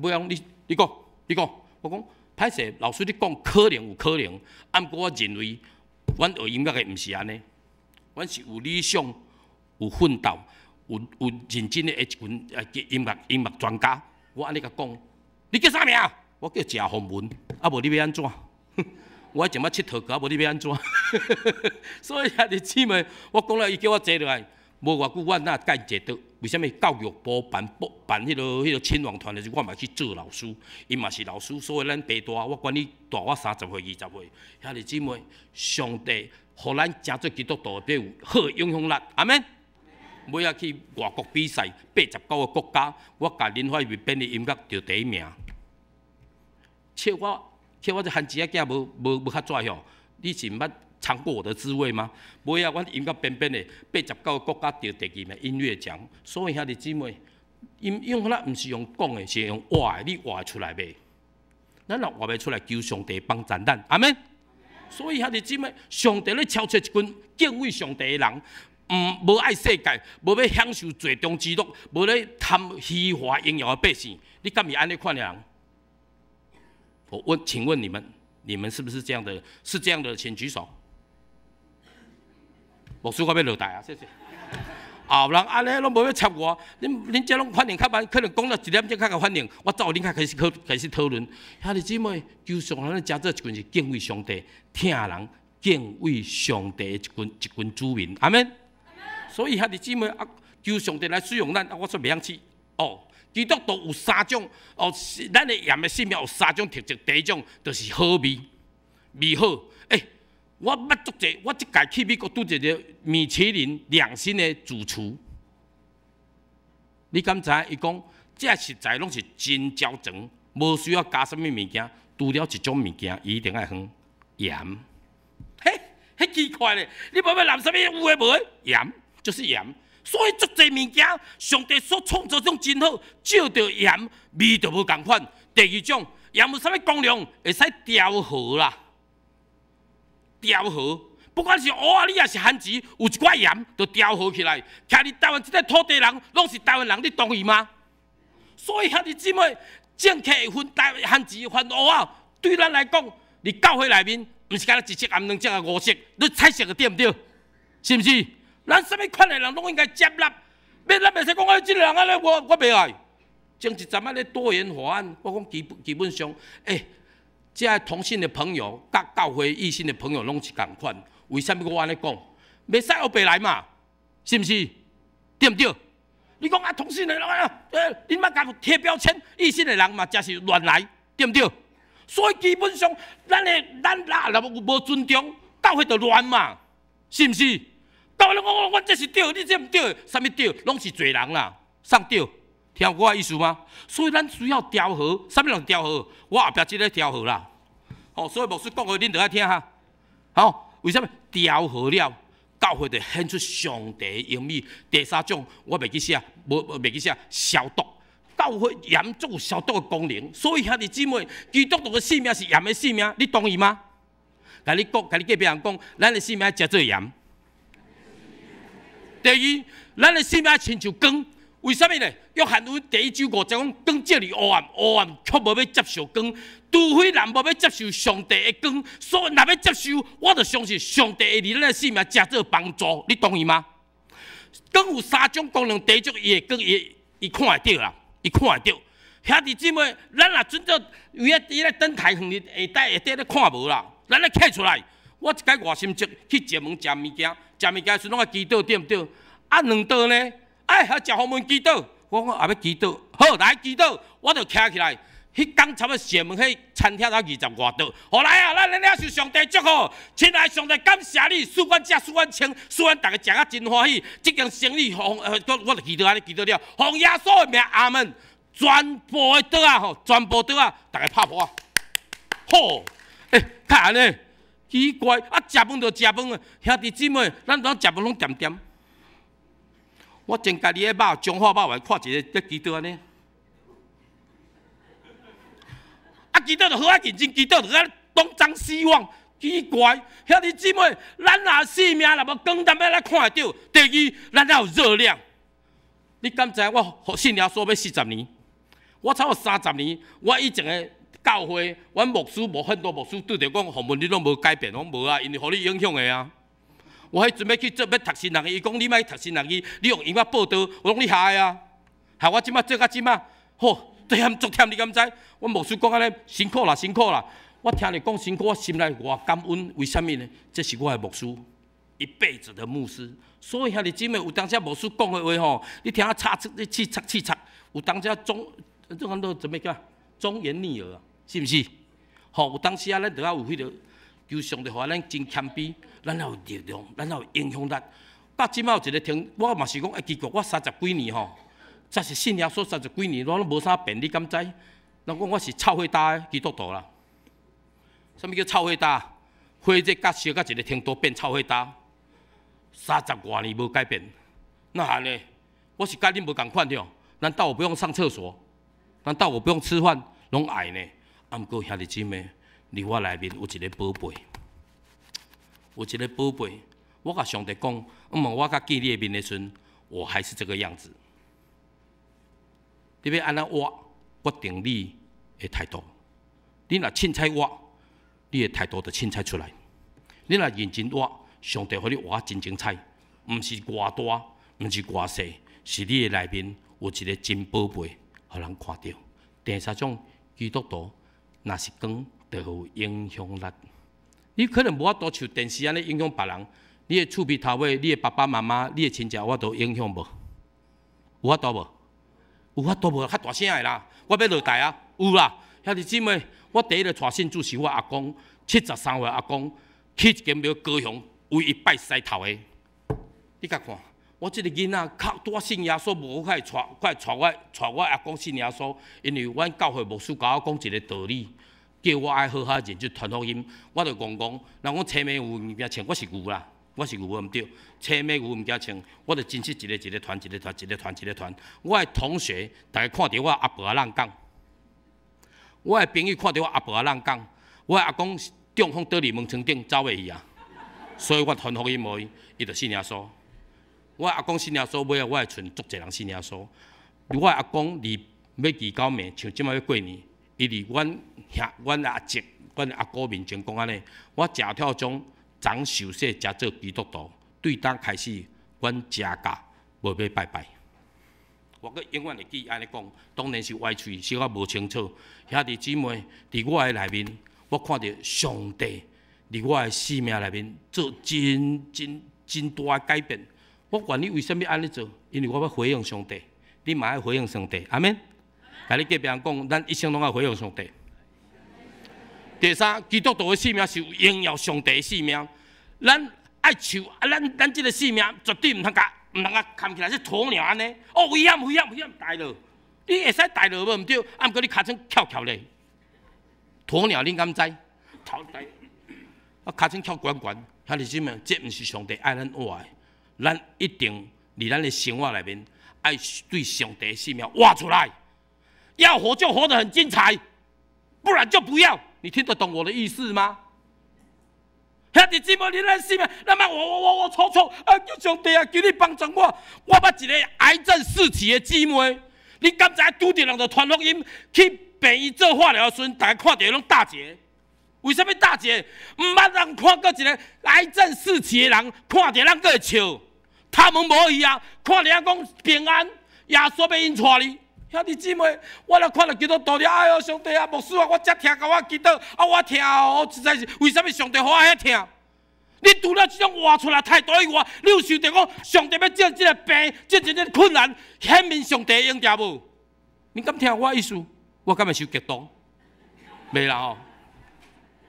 Speaker 5: 尾仔你你講你講，我講歹勢，老師你講可能有可能，啊，毋過我認為，阮學音樂的毋是按呢，阮是有理想、有奮鬥、有認真的一群音樂專家。我按呢共講，你叫啥名？我叫謝宏文，啊無你欲按怎？我前擺𨑨迌過，啊無你欲按怎？所以兄弟姊妹，我講了，伊叫我坐落來，無偌久我哪會共伊坐倒？為啥物？教育部辦彼個親王團的時，我嘛去做老師，伊嘛是老師，所以咱爸大，我管你大我30歲、20歲。兄弟姊妹，上帝予咱成做基督徒，必有好的影響力。阿們。尾仔去外國比賽，89個國家，我共林懷民編的音樂得第一名。笑我。笑我這番薯仔囝無較拽吼，你是毋捌嘗過我的滋味嗎？尾仔阮音樂編編的，89個國家得第二名音樂獎。所以兄弟姊妹，音影響力毋是用講的，是用活的，你活會出來袂？咱若活袂出來，求上帝幫贊咱，阿們。所以兄弟姊妹，上帝咧超出一群敬畏上帝的人，毋無愛世界，無欲享受罪中之樂，無咧貪虛華榮耀的百姓，你敢是按呢款的人？我問，請問你們，你們是不是這樣的？是這樣的，請舉手。牧師，我欲落台啊，謝謝。後人按呢攏無欲插我，恁這攏反應較慢，可能講了一點鐘較有反應。我走，恁較開始討論。兄弟姊妹，求上帝咱成做一群是敬畏上帝、疼人、敬畏上帝的一群子民，阿們。所以兄弟姊妹啊，求上帝來使用咱，啊，我煞袂曉試。哦，基督徒有三種，哦，咱的鹽的生命有三種特質。第一種就是好味，味好。欸，我捌足濟，我這屆去美國拄著一个米其林兩星的主廚。你敢知影？伊講這食材攏是真焦糖，無需要加啥物物件，除了一種物件，伊一定愛放鹽。嘿，彼奇怪咧，你無欲淋啥物有的無的？鹽就是鹽。所以足濟物件，上帝所創造種真好，照著鹽味就無仝款。第二種鹽有啥物功能？會使調和啦。調和，不管是蚵仔，你抑是番薯，有一寡鹽就調和起來。徛佇台灣這塊土地人，攏是台灣人，你同意嗎？所以兄弟姊妹，政客會分台番薯分蚵仔，對咱來講，佇教會內面，毋是干焦一色頷兩色啊五色，你彩色的對毋對？是毋是？咱啥物款的人攏應該接納，免咱袂使講啊，這个人按呢，我袂愛。前一陣仔咧多元法案，我講基本上，欸，這同性的朋友、佮教會異性的朋友攏是仝款。為啥物我按呢講？袂使烏白來嘛，是毋是？對毋對？你講啊，同性的人啊，你莫共貼標籤，異性的人嘛，誠是亂來，對毋對？所以基本上，咱的咱若無尊重，教會就亂嘛，是毋是？教會講我這是對，你這毋對，啥物對？攏是罪人啦，啥對？聽有我的意思嗎？所以咱需要調和，啥物人調和？我後壁這个調和啦。哦，所以牧師講話，恁著愛聽哈。好，為啥物調和了？教會就顯出上帝的榮美。第三種，我袂記寫，無袂記寫消毒。教會鹽足有消毒的功能，所以兄弟姊妹，基督徒的生命是鹽的生命，你同意嗎？共你講，共你隔壁人講，咱的生命誠做鹽。第二，咱的生命親像光。為啥物呢？約翰福音第一章五節講，光照佇黑暗，黑暗卻無欲接受光。除非人無欲接受上帝的光，所以若欲接受，我就相信上帝會佇咱的生命誠做幫助。你同意嗎？光有三種功能，第一種伊會光，伊看會著啦，伊看會著。兄弟姊妹，咱若準做為啊佇咧燈台遠佇下底下底咧看無啦，咱咧站出來。我一擺外心節去石門食物件，食物件時攏愛祈禱對毋對？啊，兩桌呢？哎，遐食予阮祈禱，我講也欲祈禱，好來祈禱，我就徛起來。彼工差不多石門彼餐廳才二十外桌。好來啊，咱來領受上帝祝福，親愛上帝感謝你，賜阮食，賜阮穿，賜阮逐家食甲真歡喜。這間生意，奉我就祈禱按呢祈禱了，奉耶穌的名，阿門。全部的桌仔吼，全部桌仔，逐家拍噗仔。好，欸，較按呢？奇怪，啊，食飯就食飯啊，兄弟姊妹，咱攏食飯攏恬恬。我前家己的肉，彰化肉丸，看一个咧祈禱按呢，啊，祈禱就好啊，認真祈禱就啊，東張西望，奇怪，兄弟姊妹，咱若生命若無光，咱欲按怎看會著？第二，咱要有熱量。你敢知我信耶穌欲40年？我差不多30年，我以前的教會，阮牧師無很多牧師對著講，洪文你攏無改變，我講無啊，因為予你影響的啊。我彼陣欲去做欲讀新人，伊講你莫讀新人，伊你用英語報道，我講你害啊，害我這馬做到這馬，吼，忝足忝，你敢知？阮牧師講按呢辛苦啦，辛苦啦。我聽你講辛苦，我心內偌感恩，為啥物呢？這是我的牧師，一輩子的牧師。所以兄弟姊妹，有當時牧師講的話吼，你聽啊插你氣插氣插，有當時忠，這個都怎麼講？忠言逆耳，是毋是？吼，有當時啊，咱著愛有彼個求上帝予咱真謙卑。咱要有力量，咱要有影響力。到這馬有一個聽，我嘛是講，欸，奇怪，我三十幾年吼，這是信耶穌三十幾年，我攏無啥變，你敢知？人講我是臭火焦的基督徒啦。啥物叫臭火焦？火熱佮燒到一个程度變臭火焦，三十外年無改變，哪按呢？我是佮恁無仝款對？難道我不用上廁所？難道我不用吃飯？攏愛呢？啊，毋過兄弟姊妹，佇我內面有一個寶貝，有一個寶貝。我共上帝講，毋過我佮見你的面的時陣，我還是這個樣子。你欲按怎活，決定你的態度。你若凊彩活，你的態度就凊彩出來。你若認真活，上帝予你活真精彩。毋是偌大，毋是偌細，是你的內面有一個真寶貝，予人看著。第三種基督徒，若是光，就有影響力。你可能無法度像電視按呢影響別人，你的厝邊頭尾，你的爸爸媽媽，你的親戚有法度影響無？有法度無？有法度無？較大聲的啦！我欲落台啊！有啦，兄弟姊妹，我第一个𤆬信主是我阿公，73歲阿公，去一間廟高雄，唯一拜獅頭的。你共看，我這個囡仔較拄仔信耶穌無，我會𤆬，會𤆬我阿公信耶穌，因為阮教會牧師共我講一個道理，叫我愛好好認真傳福音，我就戇戇，人講青牯牛毋驚穿，我是牛啦，我是牛無毋對，青牯牛毋驚穿，我就真實一個一個傳，一個傳，一個傳，一個傳。我的同學逐家看著我阿婆仔人講，我的朋友看著我阿婆仔人講，我的阿公中風倒佇門窗頂走袂去啊，所以我傳福音予伊，伊就信耶穌。我阿公信耶穌，尾仔我會賰足濟人信耶穌。我阿公離欲二九暝，像這擺欲過年，伊佇阮兄、阮阿叔、阮阿姑面前講按呢，我食跳鐘昨受洗才做基督徒，對當開始，阮家教無欲拜拜。我閣永遠會記按呢講，當然是歪喙，小可無清楚。兄弟姊妹，佇我的內面，我看著上帝佇我的生命內面做真真真大的改變。我願意為啥物按呢做？因為我欲回應上帝，你嘛愛回應上帝，阿們。共你隔壁人講，咱一生攏愛回應上帝。第三，基督徒的生命是榮耀上帝的生命。咱愛像啊，咱這個生命絕對毋通共毋通共崁起來，是鴕鳥按呢。哦，危險危險危險，坠落！你會使坠落無毋對，啊，毋過你尻川翹翹咧，鴕鳥恁敢知？頭戴，啊，尻川翹懸懸，兄弟姊妹，這毋是上帝愛咱活的。咱一定佇咱的生活內面，愛對上帝的生命活出來。要活就活得很精彩，不然就不要。你聽得懂我的意思嗎？兄弟姊妹，你咱生命，咱莫我我我我錯錯啊！求上帝啊，求你幫助我。我捌一個癌症四期的姊妹，你敢知拄著人就傳福音去病院做化療的時陣，逐家看著攏大結。為啥物大結？毋捌人看過一個癌症四期的人，看著人閣會笑。他們無去啊，看著講平安，耶穌欲𪜶𤆬你。兄弟姊妹，我若看著基督徒了，哎喲，上帝啊，牧師啊，我遮疼共我祈禱，啊，我疼哦，實在是為啥物上帝予我遐疼？你除了這種活出來態度以外，你有想著講上帝欲藉這個病，藉這個困難顯明上帝的榮耀無？你敢聽我意思？我敢會傷激動？袂啦吼！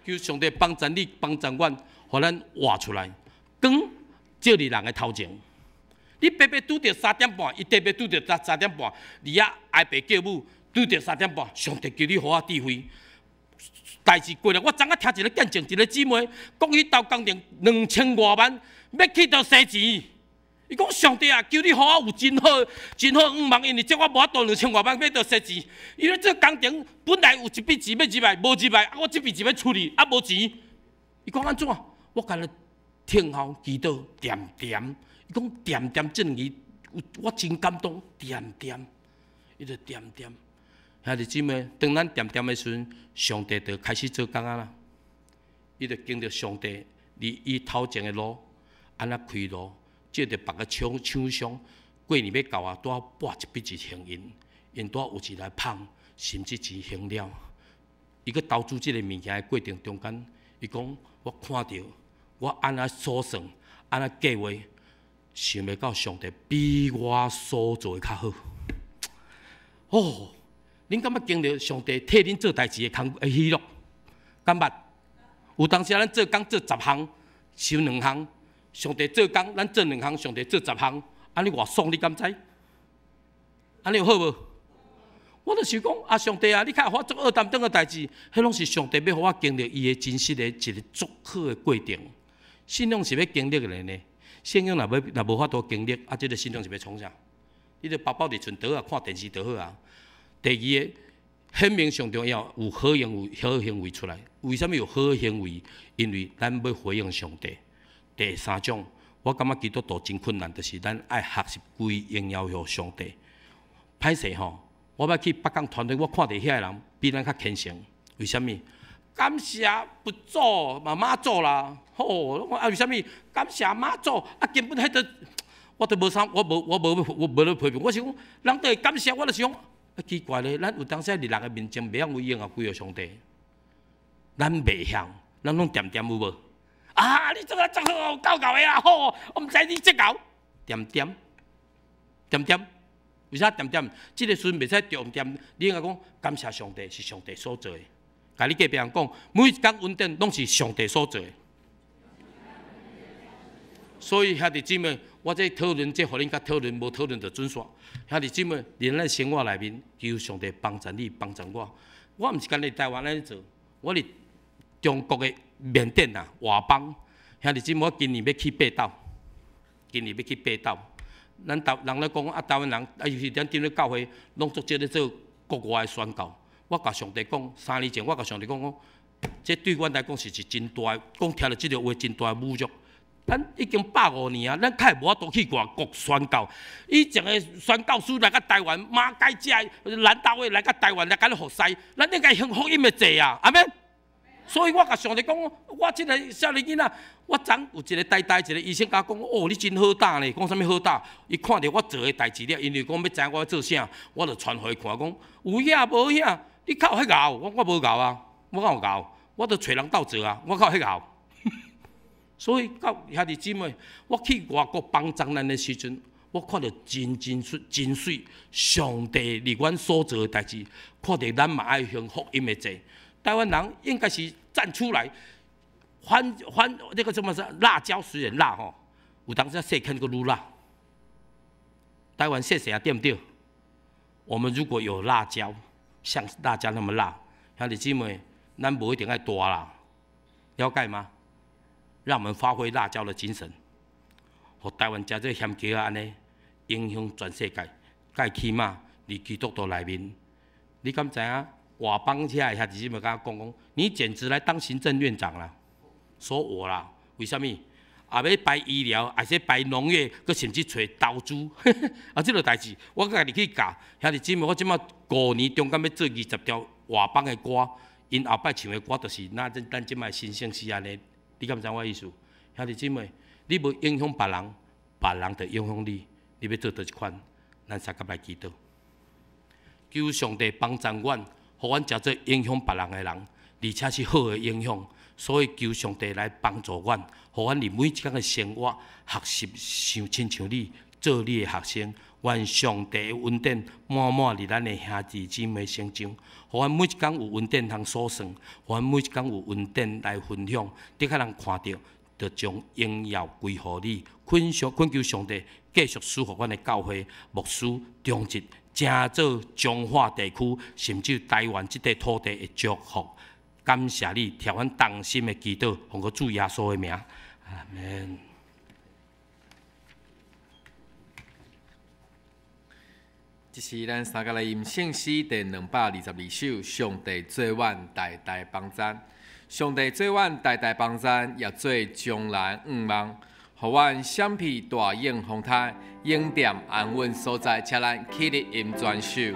Speaker 5: 求上帝幫助你，幫助阮，予咱活出來，光照佇人的頭前。你白白拄著3點半，伊白白拄著3點半，佇遐哀爸叫母拄著三點半，上帝求你予我智慧。代誌過了，我昨昏聽一個見證，一個姊妹講去投工程2000外萬，欲去著洗錢。伊講上帝啊，求你予我有真好、真好願望，因為這我無法度2000外萬欲著洗錢。因為這工程本來有一筆錢欲入來，無入來，啊我這筆錢欲出去，啊無錢。伊講按怎？我干焦聽候祈禱，恬恬。伊講恬恬這兩字，我真感動。恬恬，伊就恬恬。兄弟姊妹，當咱恬恬的時陣，上帝就開始做工啊啦。伊就經著上帝佇伊頭前的路，按怎開路，借著別个廠廠商，過年欲到啊，拄仔撥一筆錢還𪜶，𪜶拄仔有一个麭，甚至錢還了。伊閣投資這個物件的過程中間，伊講我看著我按怎所算，按怎計劃。想袂到上帝比我所做的較好。哦，恁敢捌經歷上帝替恁做代誌的工的喜樂？敢捌？有當時咱做工做10項，收兩項；上帝做工，咱做兩項，上帝做10項。按呢偌爽，你敢知？按呢有好無？我就想講，啊，上帝啊，你較予我做惡擔當的代誌，彼攏是上帝欲予我經歷伊的真實的一個足好的過程。信仰是欲經歷的呢。信仰若欲若無法度經歷，啊，這個信仰是欲創啥？你著包包佇賰桌仔看電視就好啊。第二個，顯明上重要，有好行為，好行為出來。為啥物有好行為？因為咱欲回應上帝。第三種，我感覺基督徒真困難，就是咱愛學習歸榮耀予上帝。歹勢吼，我欲去北港團隊，我看著遐个人比咱較虔誠。為啥物？感謝佛祖嘛媽祖啦，吼！啊為啥物？感謝媽祖啊，根本彼個我都無啥，我無我無我無咧批評，我是講人都會感謝，我就是講啊奇怪咧，咱有當時佇人的面前袂曉為榮耀歸予上帝，咱袂曉，咱攏恬恬有無？啊！你做啊足好，夠𠢕的啦，好，我毋知你這𠢕，恬恬恬恬，為啥恬恬？這个時陣袂使恬恬，你應該講感謝上帝是上帝所做的。共你隔壁人講，每一工恩典攏是上帝所做的。所以兄弟姊妹，我這討論，這予恁較討論，無討論就準煞。兄弟姊妹，佇咱生活內面，求上帝幫助你，幫助我。我毋是干焦佇台灣按呢做，我佇中國的緬甸啊，佤邦。兄弟姊妹，我今年欲去爬斗，今年欲去爬斗。咱台人咧講啊，台灣人啊，尤其咱踮咧教會，攏足少咧做國外的宣教。我共上帝講，3年前我共上帝講講，這對阮來講是一真大的，講聽著這个話真大的侮辱。咱已經150年啊，咱較會無法度去外國宣教。以前的宣教師來到台灣，馬偕這蘭大衛來到台灣來共咱服侍，咱應該行福音的濟啊，阿們。所以我共上帝講，我這个少年囡仔，我昨有一个台大一个醫生共我講，哦，你真好膽咧，講啥物好膽？伊看著我做的代誌了，因為講欲知影我做啥，我就傳予伊看，講有影無影？你較有彼𠢕？我我無𠢕啊，我敢有𠢕？我著揣人鬥做啊，我較有彼𠢕。所以到兄弟姊妹，我去外國幫助咱的時陣，我看著真真水真媠，上帝佇阮所做的代誌，看著咱嘛愛行福音的濟。台灣人應該是站出來，反反那個什麼是辣椒雖然辣吼，有當時細看閣愈辣。台灣細細啊對毋對？我們如果有辣椒，像辣椒那麼辣，兄弟姊妹，咱無一定愛大啦，了解嗎？讓我們發揮辣椒的精神，予台灣食這鹹雞仔按呢，影響全世界。蓋起碼佇基督徒內面，你敢知影？佤邦遐的兄弟姊妹共我講講，你簡直來當行政院長啦！說我啦，為啥物？也欲排醫療，還是排農業，閣甚至揣投資，啊，這个代誌我家己去教。兄弟姊妹，我這馬5年中間欲做20條佤邦的歌，𪜶後擺唱的歌，就是咱咱這擺新生是按呢。你敢知我意思？兄弟姊妹，你無影響別人，別人就影響你。你欲做佗一款？咱相佮來祈禱，求上帝幫助阮，予阮成做影響別人的人，而且是好的影響。所以求上帝來幫助阮，予阮佇每一工的生活學習，像親像你做你的學生。願上帝的恩典滿滿佇咱的兄弟姊妹身上，予阮每一工有恩典通數算，予阮每一工有恩典來分享，的確人看著，就將榮耀歸予你。懇上懇求上帝繼續賜福阮的教會牧師長執，成做彰化地區甚至台灣這塊土地的祝福。感謝你，聽阮同心的祈禱，奉靠主耶穌的名，阿們。
Speaker 4: 這是咱三個來吟聖詩第222首，上帝做阮大大幫贊，上帝做阮大大幫贊，也做將來向望，予阮閃避大湧風颱，永踮安穩所在，請咱起立吟全首。
Speaker 3: 在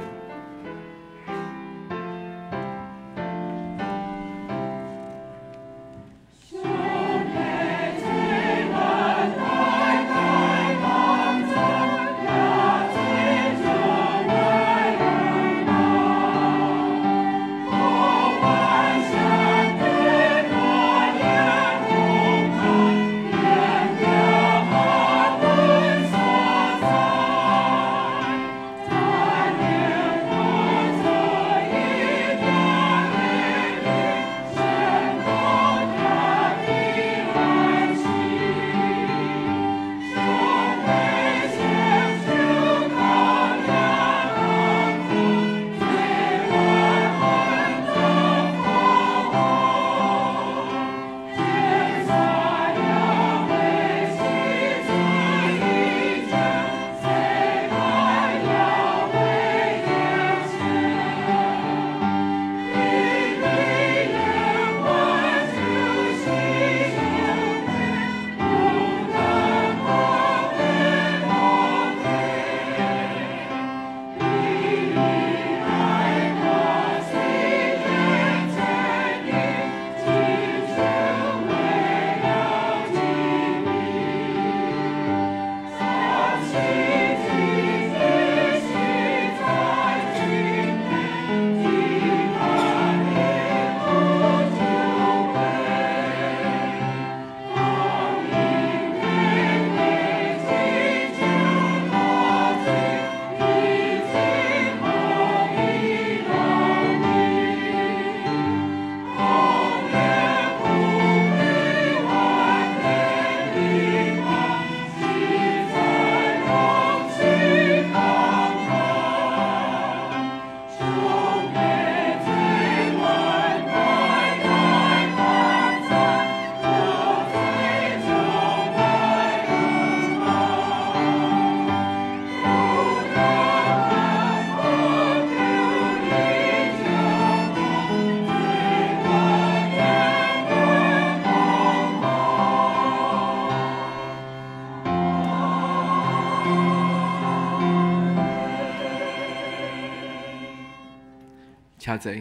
Speaker 4: 請坐。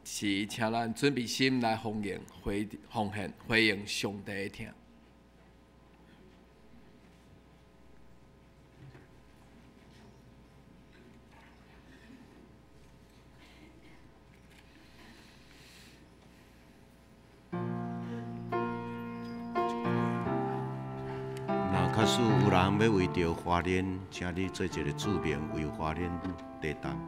Speaker 4: 是請咱準備心來奉獻回奉獻回應上帝的疼。
Speaker 1: 若假使有人欲為著華蓮，請你做一个注明，為華蓮地動。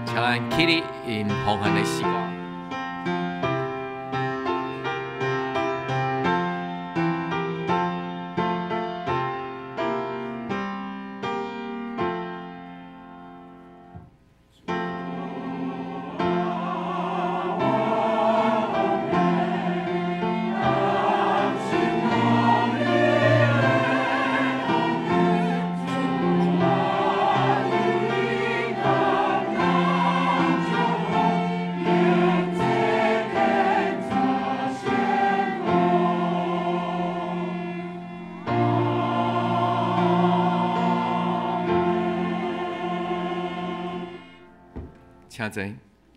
Speaker 4: 請咱起立，用奉獻的詩歌。請坐，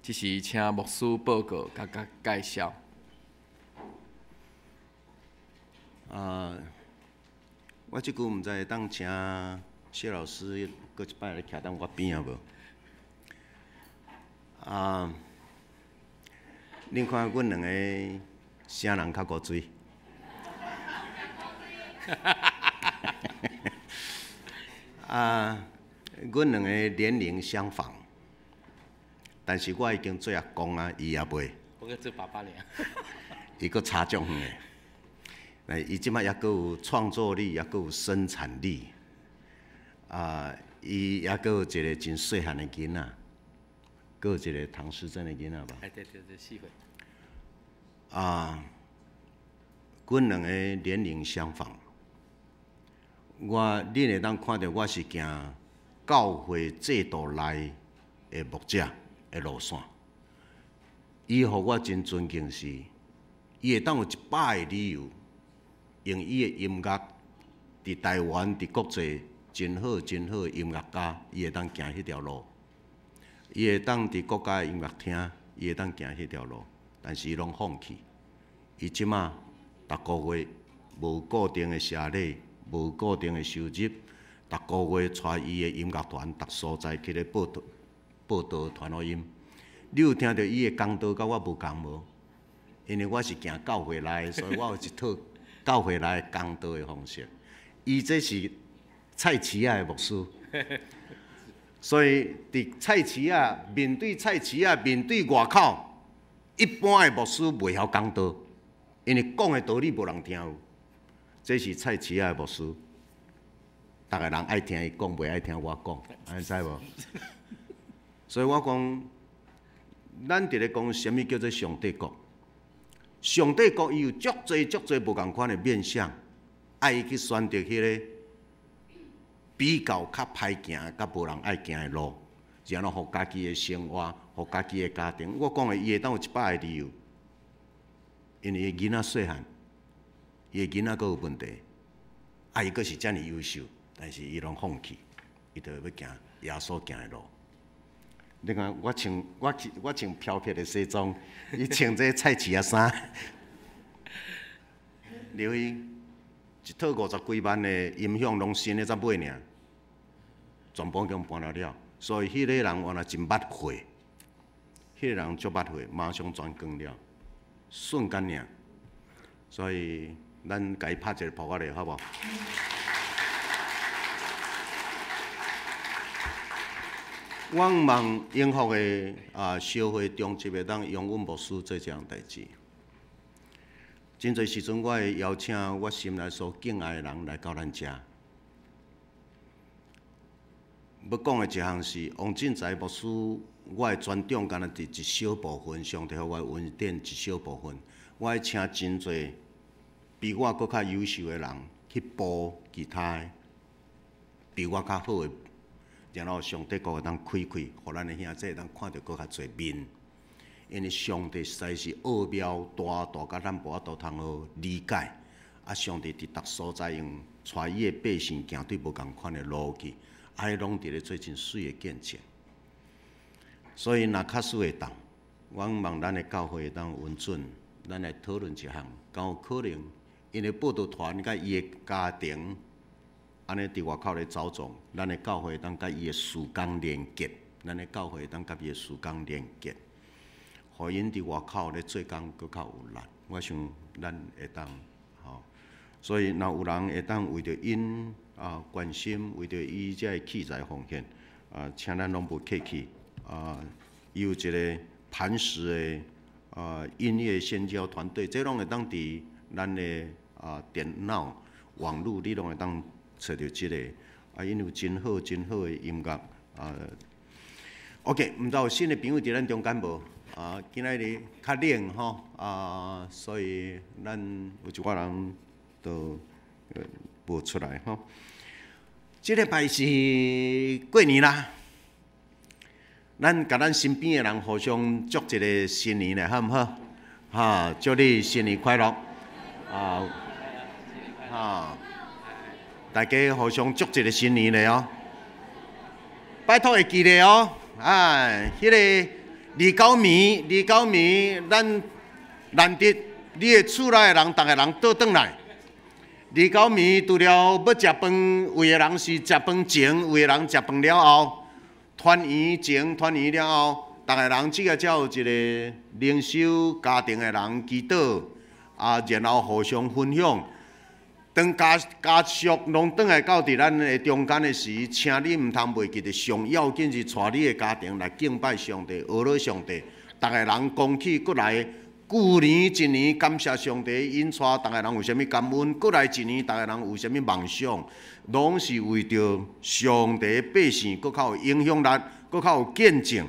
Speaker 4: 這是請牧師報告，佮佮介紹。
Speaker 1: 啊，我這久毋知會當請謝老師閣一擺來徛佇我邊仔無？啊，恁看阮兩個啥人較古錐？啊，阮兩個年齡相仿。但是我已經做阿公啊，伊也袂。
Speaker 5: 我閣做爸爸爾。
Speaker 1: 伊閣差足遠的，伊這擺猶閣有創作力，猶閣有生產力。啊，伊猶閣有一個真細漢的囡仔，閣有一個唐詩珍的囡仔吧。
Speaker 5: 哎，對對對，4歲。
Speaker 1: 啊，阮兩個年齡相仿。我，恁會當看著我是行教會制度內的牧者的路線，伊予我真尊敬是，伊會當有100個理由，用伊的音樂，佇台灣、佇國際真好、真好的音樂家，伊會當行彼條路，伊會當佇國家的音樂廳，伊會當行彼條路，但是伊攏放棄。伊這馬逐個月無固定的謝禮，無固定的收入，逐個月帶伊的音樂團，逐所在去咧報道。報道傳福音，你有聽著伊的講道，佮我無仝無？因為我是行教會內，所以我有一套教會內講道的方式。伊這是菜市仔的牧師，所以佇菜市仔面對菜市仔面對外口，一般的牧師袂曉講道，因為講的道理無人聽有。這是菜市仔的牧師，逐个人愛聽伊講，袂愛聽我講，按呢知無？所以我講，咱佇咧講啥物叫做上帝國？上帝國伊有足濟足濟無仝款的面向，愛伊去選擇彼个比較較歹行、較無人愛行的路，然後予家己的生活、予家己的家庭。我講的，伊會當有100個理由，因為伊囡仔細漢，伊的囡仔閣有問題，啊，伊閣是遮爾優秀，但是伊攏放棄，伊就欲行耶穌行的路。你看我穿我我穿飄飄的西裝，伊穿這菜市仔衫。劉伊一套50幾萬的音響攏新的才買爾，全部共搬來了，所以彼個人原來真捌貨，彼個人足捌貨，馬上轉光了，瞬間爾。所以咱共伊拍一個噗仔咧，好無？我望永福的啊，小會中集會當容阮牧師做這項代誌。真濟時陣，我會邀請我心內所敬愛的人來到咱遮。欲講的一項是王進財牧師，我的專長敢若佇一小部分，上帝予我的恩典一小部分。我愛請真濟比我閣較優秀的人去補其他的，比我較好的。然後上帝閣會當開開，予咱的兄弟會當看著閣較濟面。因為上帝實在是奧妙大，大甲咱無法度通好理解。啊，上帝佇逐所在用帶伊的百姓行對無仝款的路去，啊，彼攏佇咧做真媠的見證。所以，若假使會當，我望咱的教會會當允准，咱來討論一項，敢有可能？因為報道團佮伊的家庭。按呢佇外口咧走動，咱的教會當佮伊的事工連結，咱的教會當佮伊的事工連結，予𪜶佇外口咧做工閣較有力。我想咱會當吼，所以若有人會當為著𪜶啊關心，為著伊這个器材奉獻啊，請咱攏無客氣啊。伊有一個磐石的啊音樂宣教團隊，這攏會當佇咱的啊電腦網路，你攏會當。揣著這個，啊，𪜶有真好、真好的音樂啊。OK，毋知有新的朋友佇咱中間無？啊，今仔日較冷吼，啊，所以咱有一寡人都無出來吼。這禮拜是過年啦，咱共咱身邊的人互相祝一個新年咧，好毋好？哈，祝你新年快樂！啊，哈。大家互相祝一個新年咧哦，拜託會記得哦。哎，彼個29暝，29暝，咱難得你的厝內的人，逐个人倒轉來。29暝除了欲食飯，有的人是食飯前，有的人食飯了後，團圓前、團圓了後，逐个人這个才有一個靈修家庭的人祈禱，啊，然後互相分享。當家家屬攏轉來到佇咱的中間的時，請你毋通袂記得，上要緊是帶你的家庭來敬拜上帝、學樂上帝。逐个人講起過來，舊年一年感謝上帝，𪜶帶逐個人有啥物感恩；過來一年，逐個人有啥物夢想，攏是為著上帝百姓閣較有影響力，閣較有見證。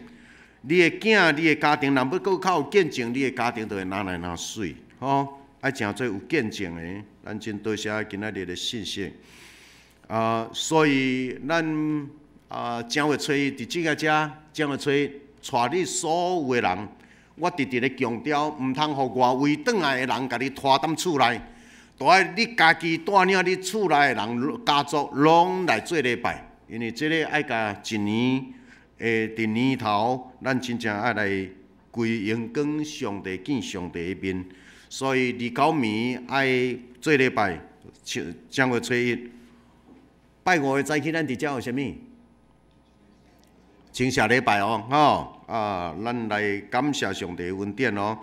Speaker 1: 你的囝、你的家庭，若欲閣較有見證，你的家庭就會若來若媠，吼。愛誠做有見證的，咱真多謝今仔日的信息。啊，所以咱啊正月初一佇這个遮，正月初一帶你所有的人，我直直咧強調，毋通予外圍轉來的人共你拖踮厝內，都愛你家己帶領你厝內的人家族攏來做禮拜，因為這个愛共一年的佇年頭，咱真正愛來歸榮光上帝，見上帝的面。所以29暝愛做禮拜，正月初一，拜五的早起，咱佇遮有啥物？清謝禮拜哦，吼啊，咱來感謝上帝的恩典哦。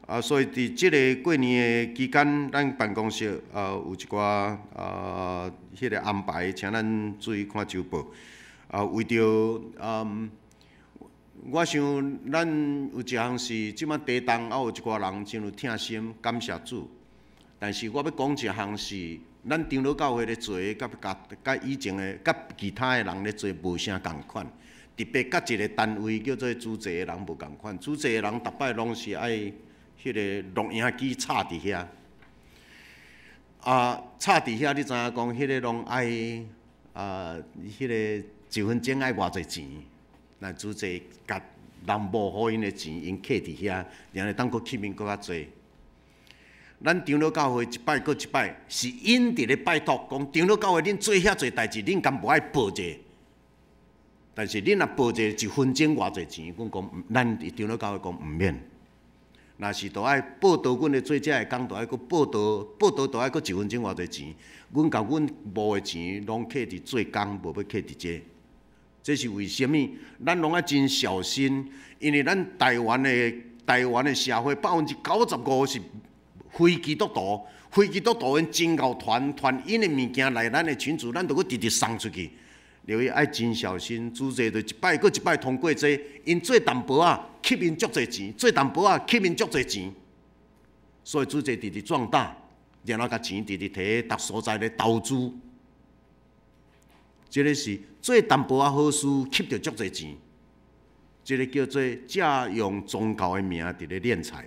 Speaker 1: 啊，所以佇這个過年的期間，咱辦公室啊有一寡啊彼个安排，請咱注意看週報。啊，為著嗯。我想，咱有一項是這馬地動，啊有一寡人真有疼心，感謝主。但是我欲講一項是，咱長老教會咧做的，佮佮以前的、佮其他的人咧做無啥仝款。特別佮一個單位叫做主祭的人無仝款，主祭的人逐擺攏是愛彼个錄音機插佇遐。啊，插佇遐，你知影講，彼个攏愛啊，彼个一分鐘愛偌濟錢。那主祭共人無予𪜶的錢，𪜶扣佇遐，然後當閣去面閣較濟。咱長老教會一擺閣一擺，是𪜶佇咧拜託，講長老教會恁做遐濟代誌，恁敢無愛報者？但是恁若報者一分鐘偌濟錢，阮講，咱長老教會講毋免。若是著愛報導阮咧做這个工，著愛閣報導，報導著愛閣一分鐘偌濟錢。阮共阮募的錢攏扣佇做工，無欲扣佇這。這是為啥物？咱攏愛真小心，因為咱台灣的社會95%是非基督徒，非基督徒𪜶真𠢕傳傳𪜶的物件來咱的群組，咱著閣直直送出去。著愛真小心，主席就一擺閣一擺通過這，𪜶做淡薄仔，吸𪜶足濟錢；做淡薄仔，吸𪜶足濟錢。所以主席直直壯大，然後共錢直直提逐所在咧投資。這个是做淡薄仔好事，吸著足濟錢。這个叫做借用宗教的名佇咧斂財。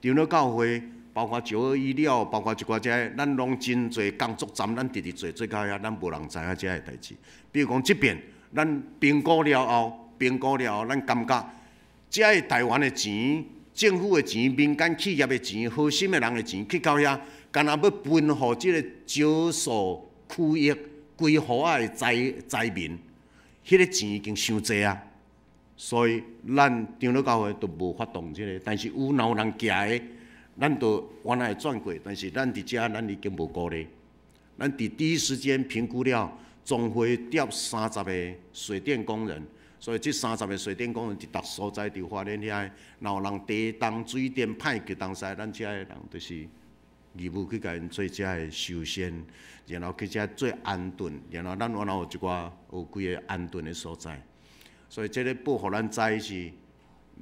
Speaker 1: 長老教會，包括921了，包括一寡這个，咱攏真濟工作站，咱直直做做到遐，咱無人知影這个代誌。比如講，這邊咱評估了後，評估了後，咱感覺這个台灣的錢、政府的錢、民間企業的錢、好心的人的錢，去到遐，敢若欲分予這个少數區域規戶仔的災民，彼个錢已經傷濟啊！所以咱長老教會都無發動這个，但是有若有人寄的，咱就原來會轉過，但是咱佇遮咱已經無鼓勵。咱佇第一時間評估了，總會調30個水電工人，所以這30個水電工人佇逐所在佇花蓮遐，若有人地動、水電歹去東西，咱遮的人就是義務去共𪜶做遮个修繕，然後去遮做安頓，然後咱原來有一寡有幾个安頓的所在。所以這个報予咱知是，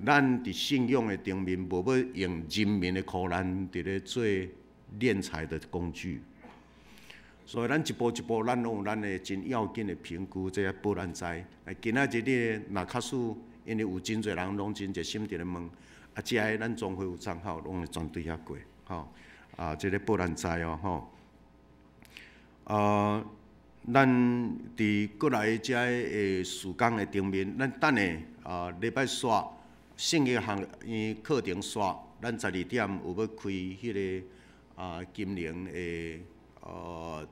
Speaker 1: 咱佇信仰的頂面，無欲用人民的苦難佇咧做斂財的工具。所以咱一步一步，咱攏有咱的真要緊的評估，這个報咱知。啊，今仔日你若假使，因為有真濟人攏真熱心佇咧問，啊，這个咱總會有帳號，攏會轉對遐過，吼。啊，這个報咱知哦，吼。啊。咱佇過來遮个事工的頂面，咱等下啊禮拜四聖樂學院課程煞，咱12點有欲開彼个啊金陵的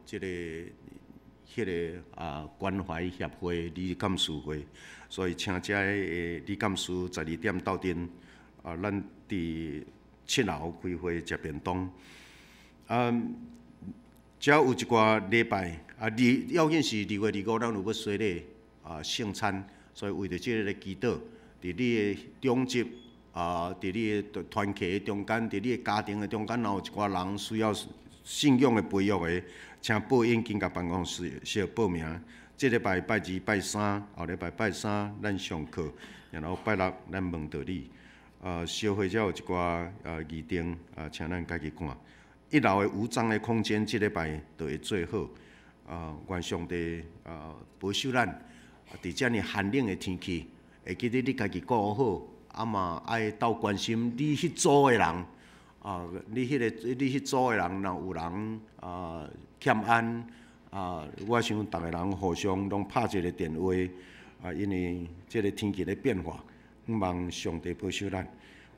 Speaker 1: 這个彼个啊關懷協會理監事會，所以請遮个理監事12點鬥陣啊，咱佇7樓開會食便當。啊，遮有一寡禮拜。啊，二要緊是2月25，咱有欲洗禮啊聖餐，所以為著這个來祈禱，佇你的長執啊，佇你的團契中間，佇你的家庭的中間，若有一寡人需要信仰的培育的，請報應緊共辦公室報名。這禮拜拜二、拜三，後禮拜拜三咱上課，然後拜六咱問道理。啊，小會遮有一寡啊議程啊，請咱家己看。一樓的無障礙空間，這禮拜就會做好。啊，願上帝啊保守咱，佇遮爾寒冷的天氣，會記得你家己顧好，啊嘛愛鬥關心你彼組的人，啊，你彼組的人，若有人啊欠安，啊，我想逐个人互相攏拍一个電話，啊，因為這个天氣咧變化，希望上帝保守咱。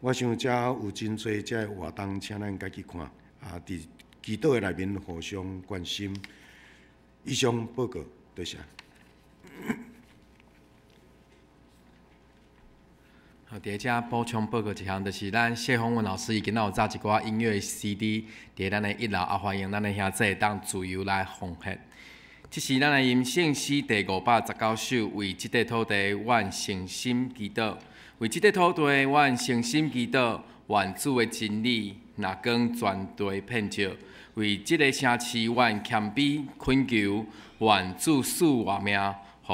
Speaker 1: 我想遮有真濟遮个活動，請咱家己看，啊，佇祈禱的內面互相關心。以上報告，多謝。
Speaker 4: 好，佇遮補充報告一項，就是咱謝宏文老師伊今仔有紮一寡音樂 CD，佇咱的一樓，啊，歡迎咱的兄弟會當自由來奉獻。這是咱的吟聖詩第519首，為這塊土地，阮誠心祈禱；為這塊土地，阮誠心祈禱。願主的真理，若光全地遍照。為這个城市，阮謙卑懇求，願主賜活命，予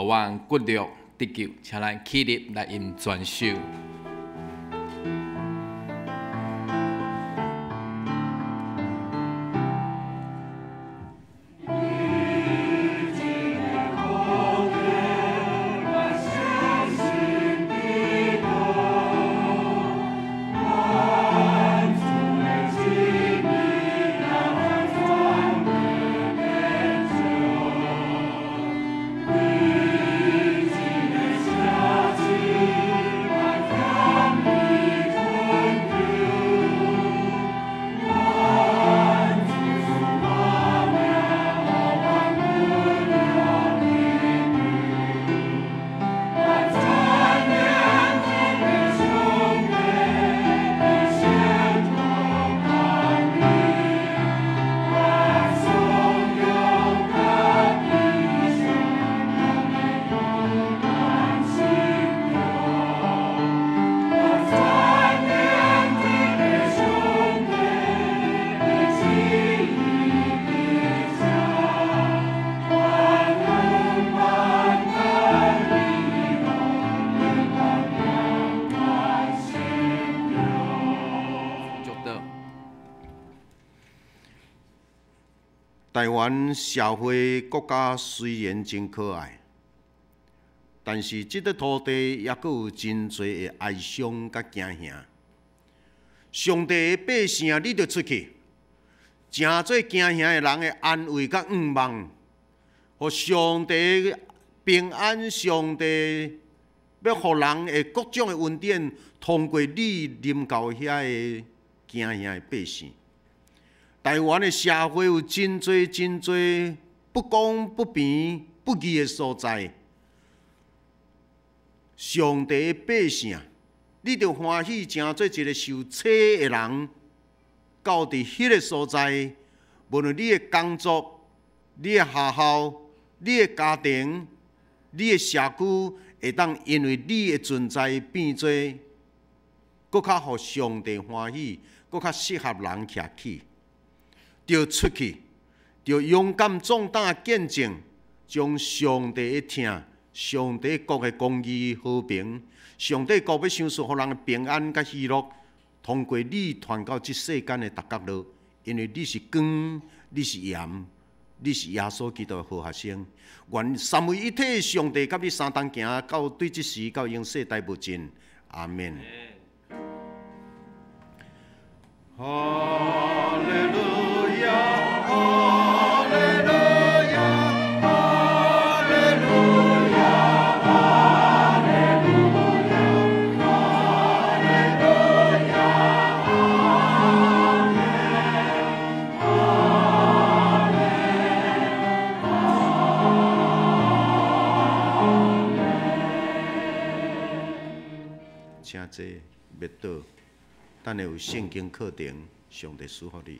Speaker 4: 阮骨力得救。請咱起立來吟全首。
Speaker 3: 為這
Speaker 1: 台灣社會國家雖然真可愛，但是這塊土地猶閣有真濟的哀傷佮驚嚇。上帝的百姓，你著出去，成做驚嚇的人的安慰佮向望，予上帝平安，上帝欲予人的各種的恩典，通過你臨到遐个驚嚇的百姓。台灣的社會有真濟真濟不公不平不義的所在，上帝的百姓，你著歡喜成做一個受洗的人，到佇彼个所在，無論你的工作、你的學校、你的家庭、你的社區，會當因為你的存在變做閣較予上帝歡喜，閣較適合人徛起。著出去，著勇敢壯膽見證，將上帝的疼、上帝國的公義和平、上帝國欲賞賜予人的平安佮喜樂，通過你傳到這世間的逐角落。因為你是光，你是鹽，你是耶穌基督的好學生。願三位一體上帝佮你相同行，到對這時到永世代無盡。阿們。哈利路亞，哈利路亞，哈利路亞，哈利路亞，哈利路亞，阿們，阿們，請坐，別倒。等下有聖經課程，上帝賜福你。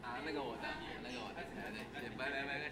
Speaker 4: 啊，那個我的，那個我的，對對，拜拜拜拜。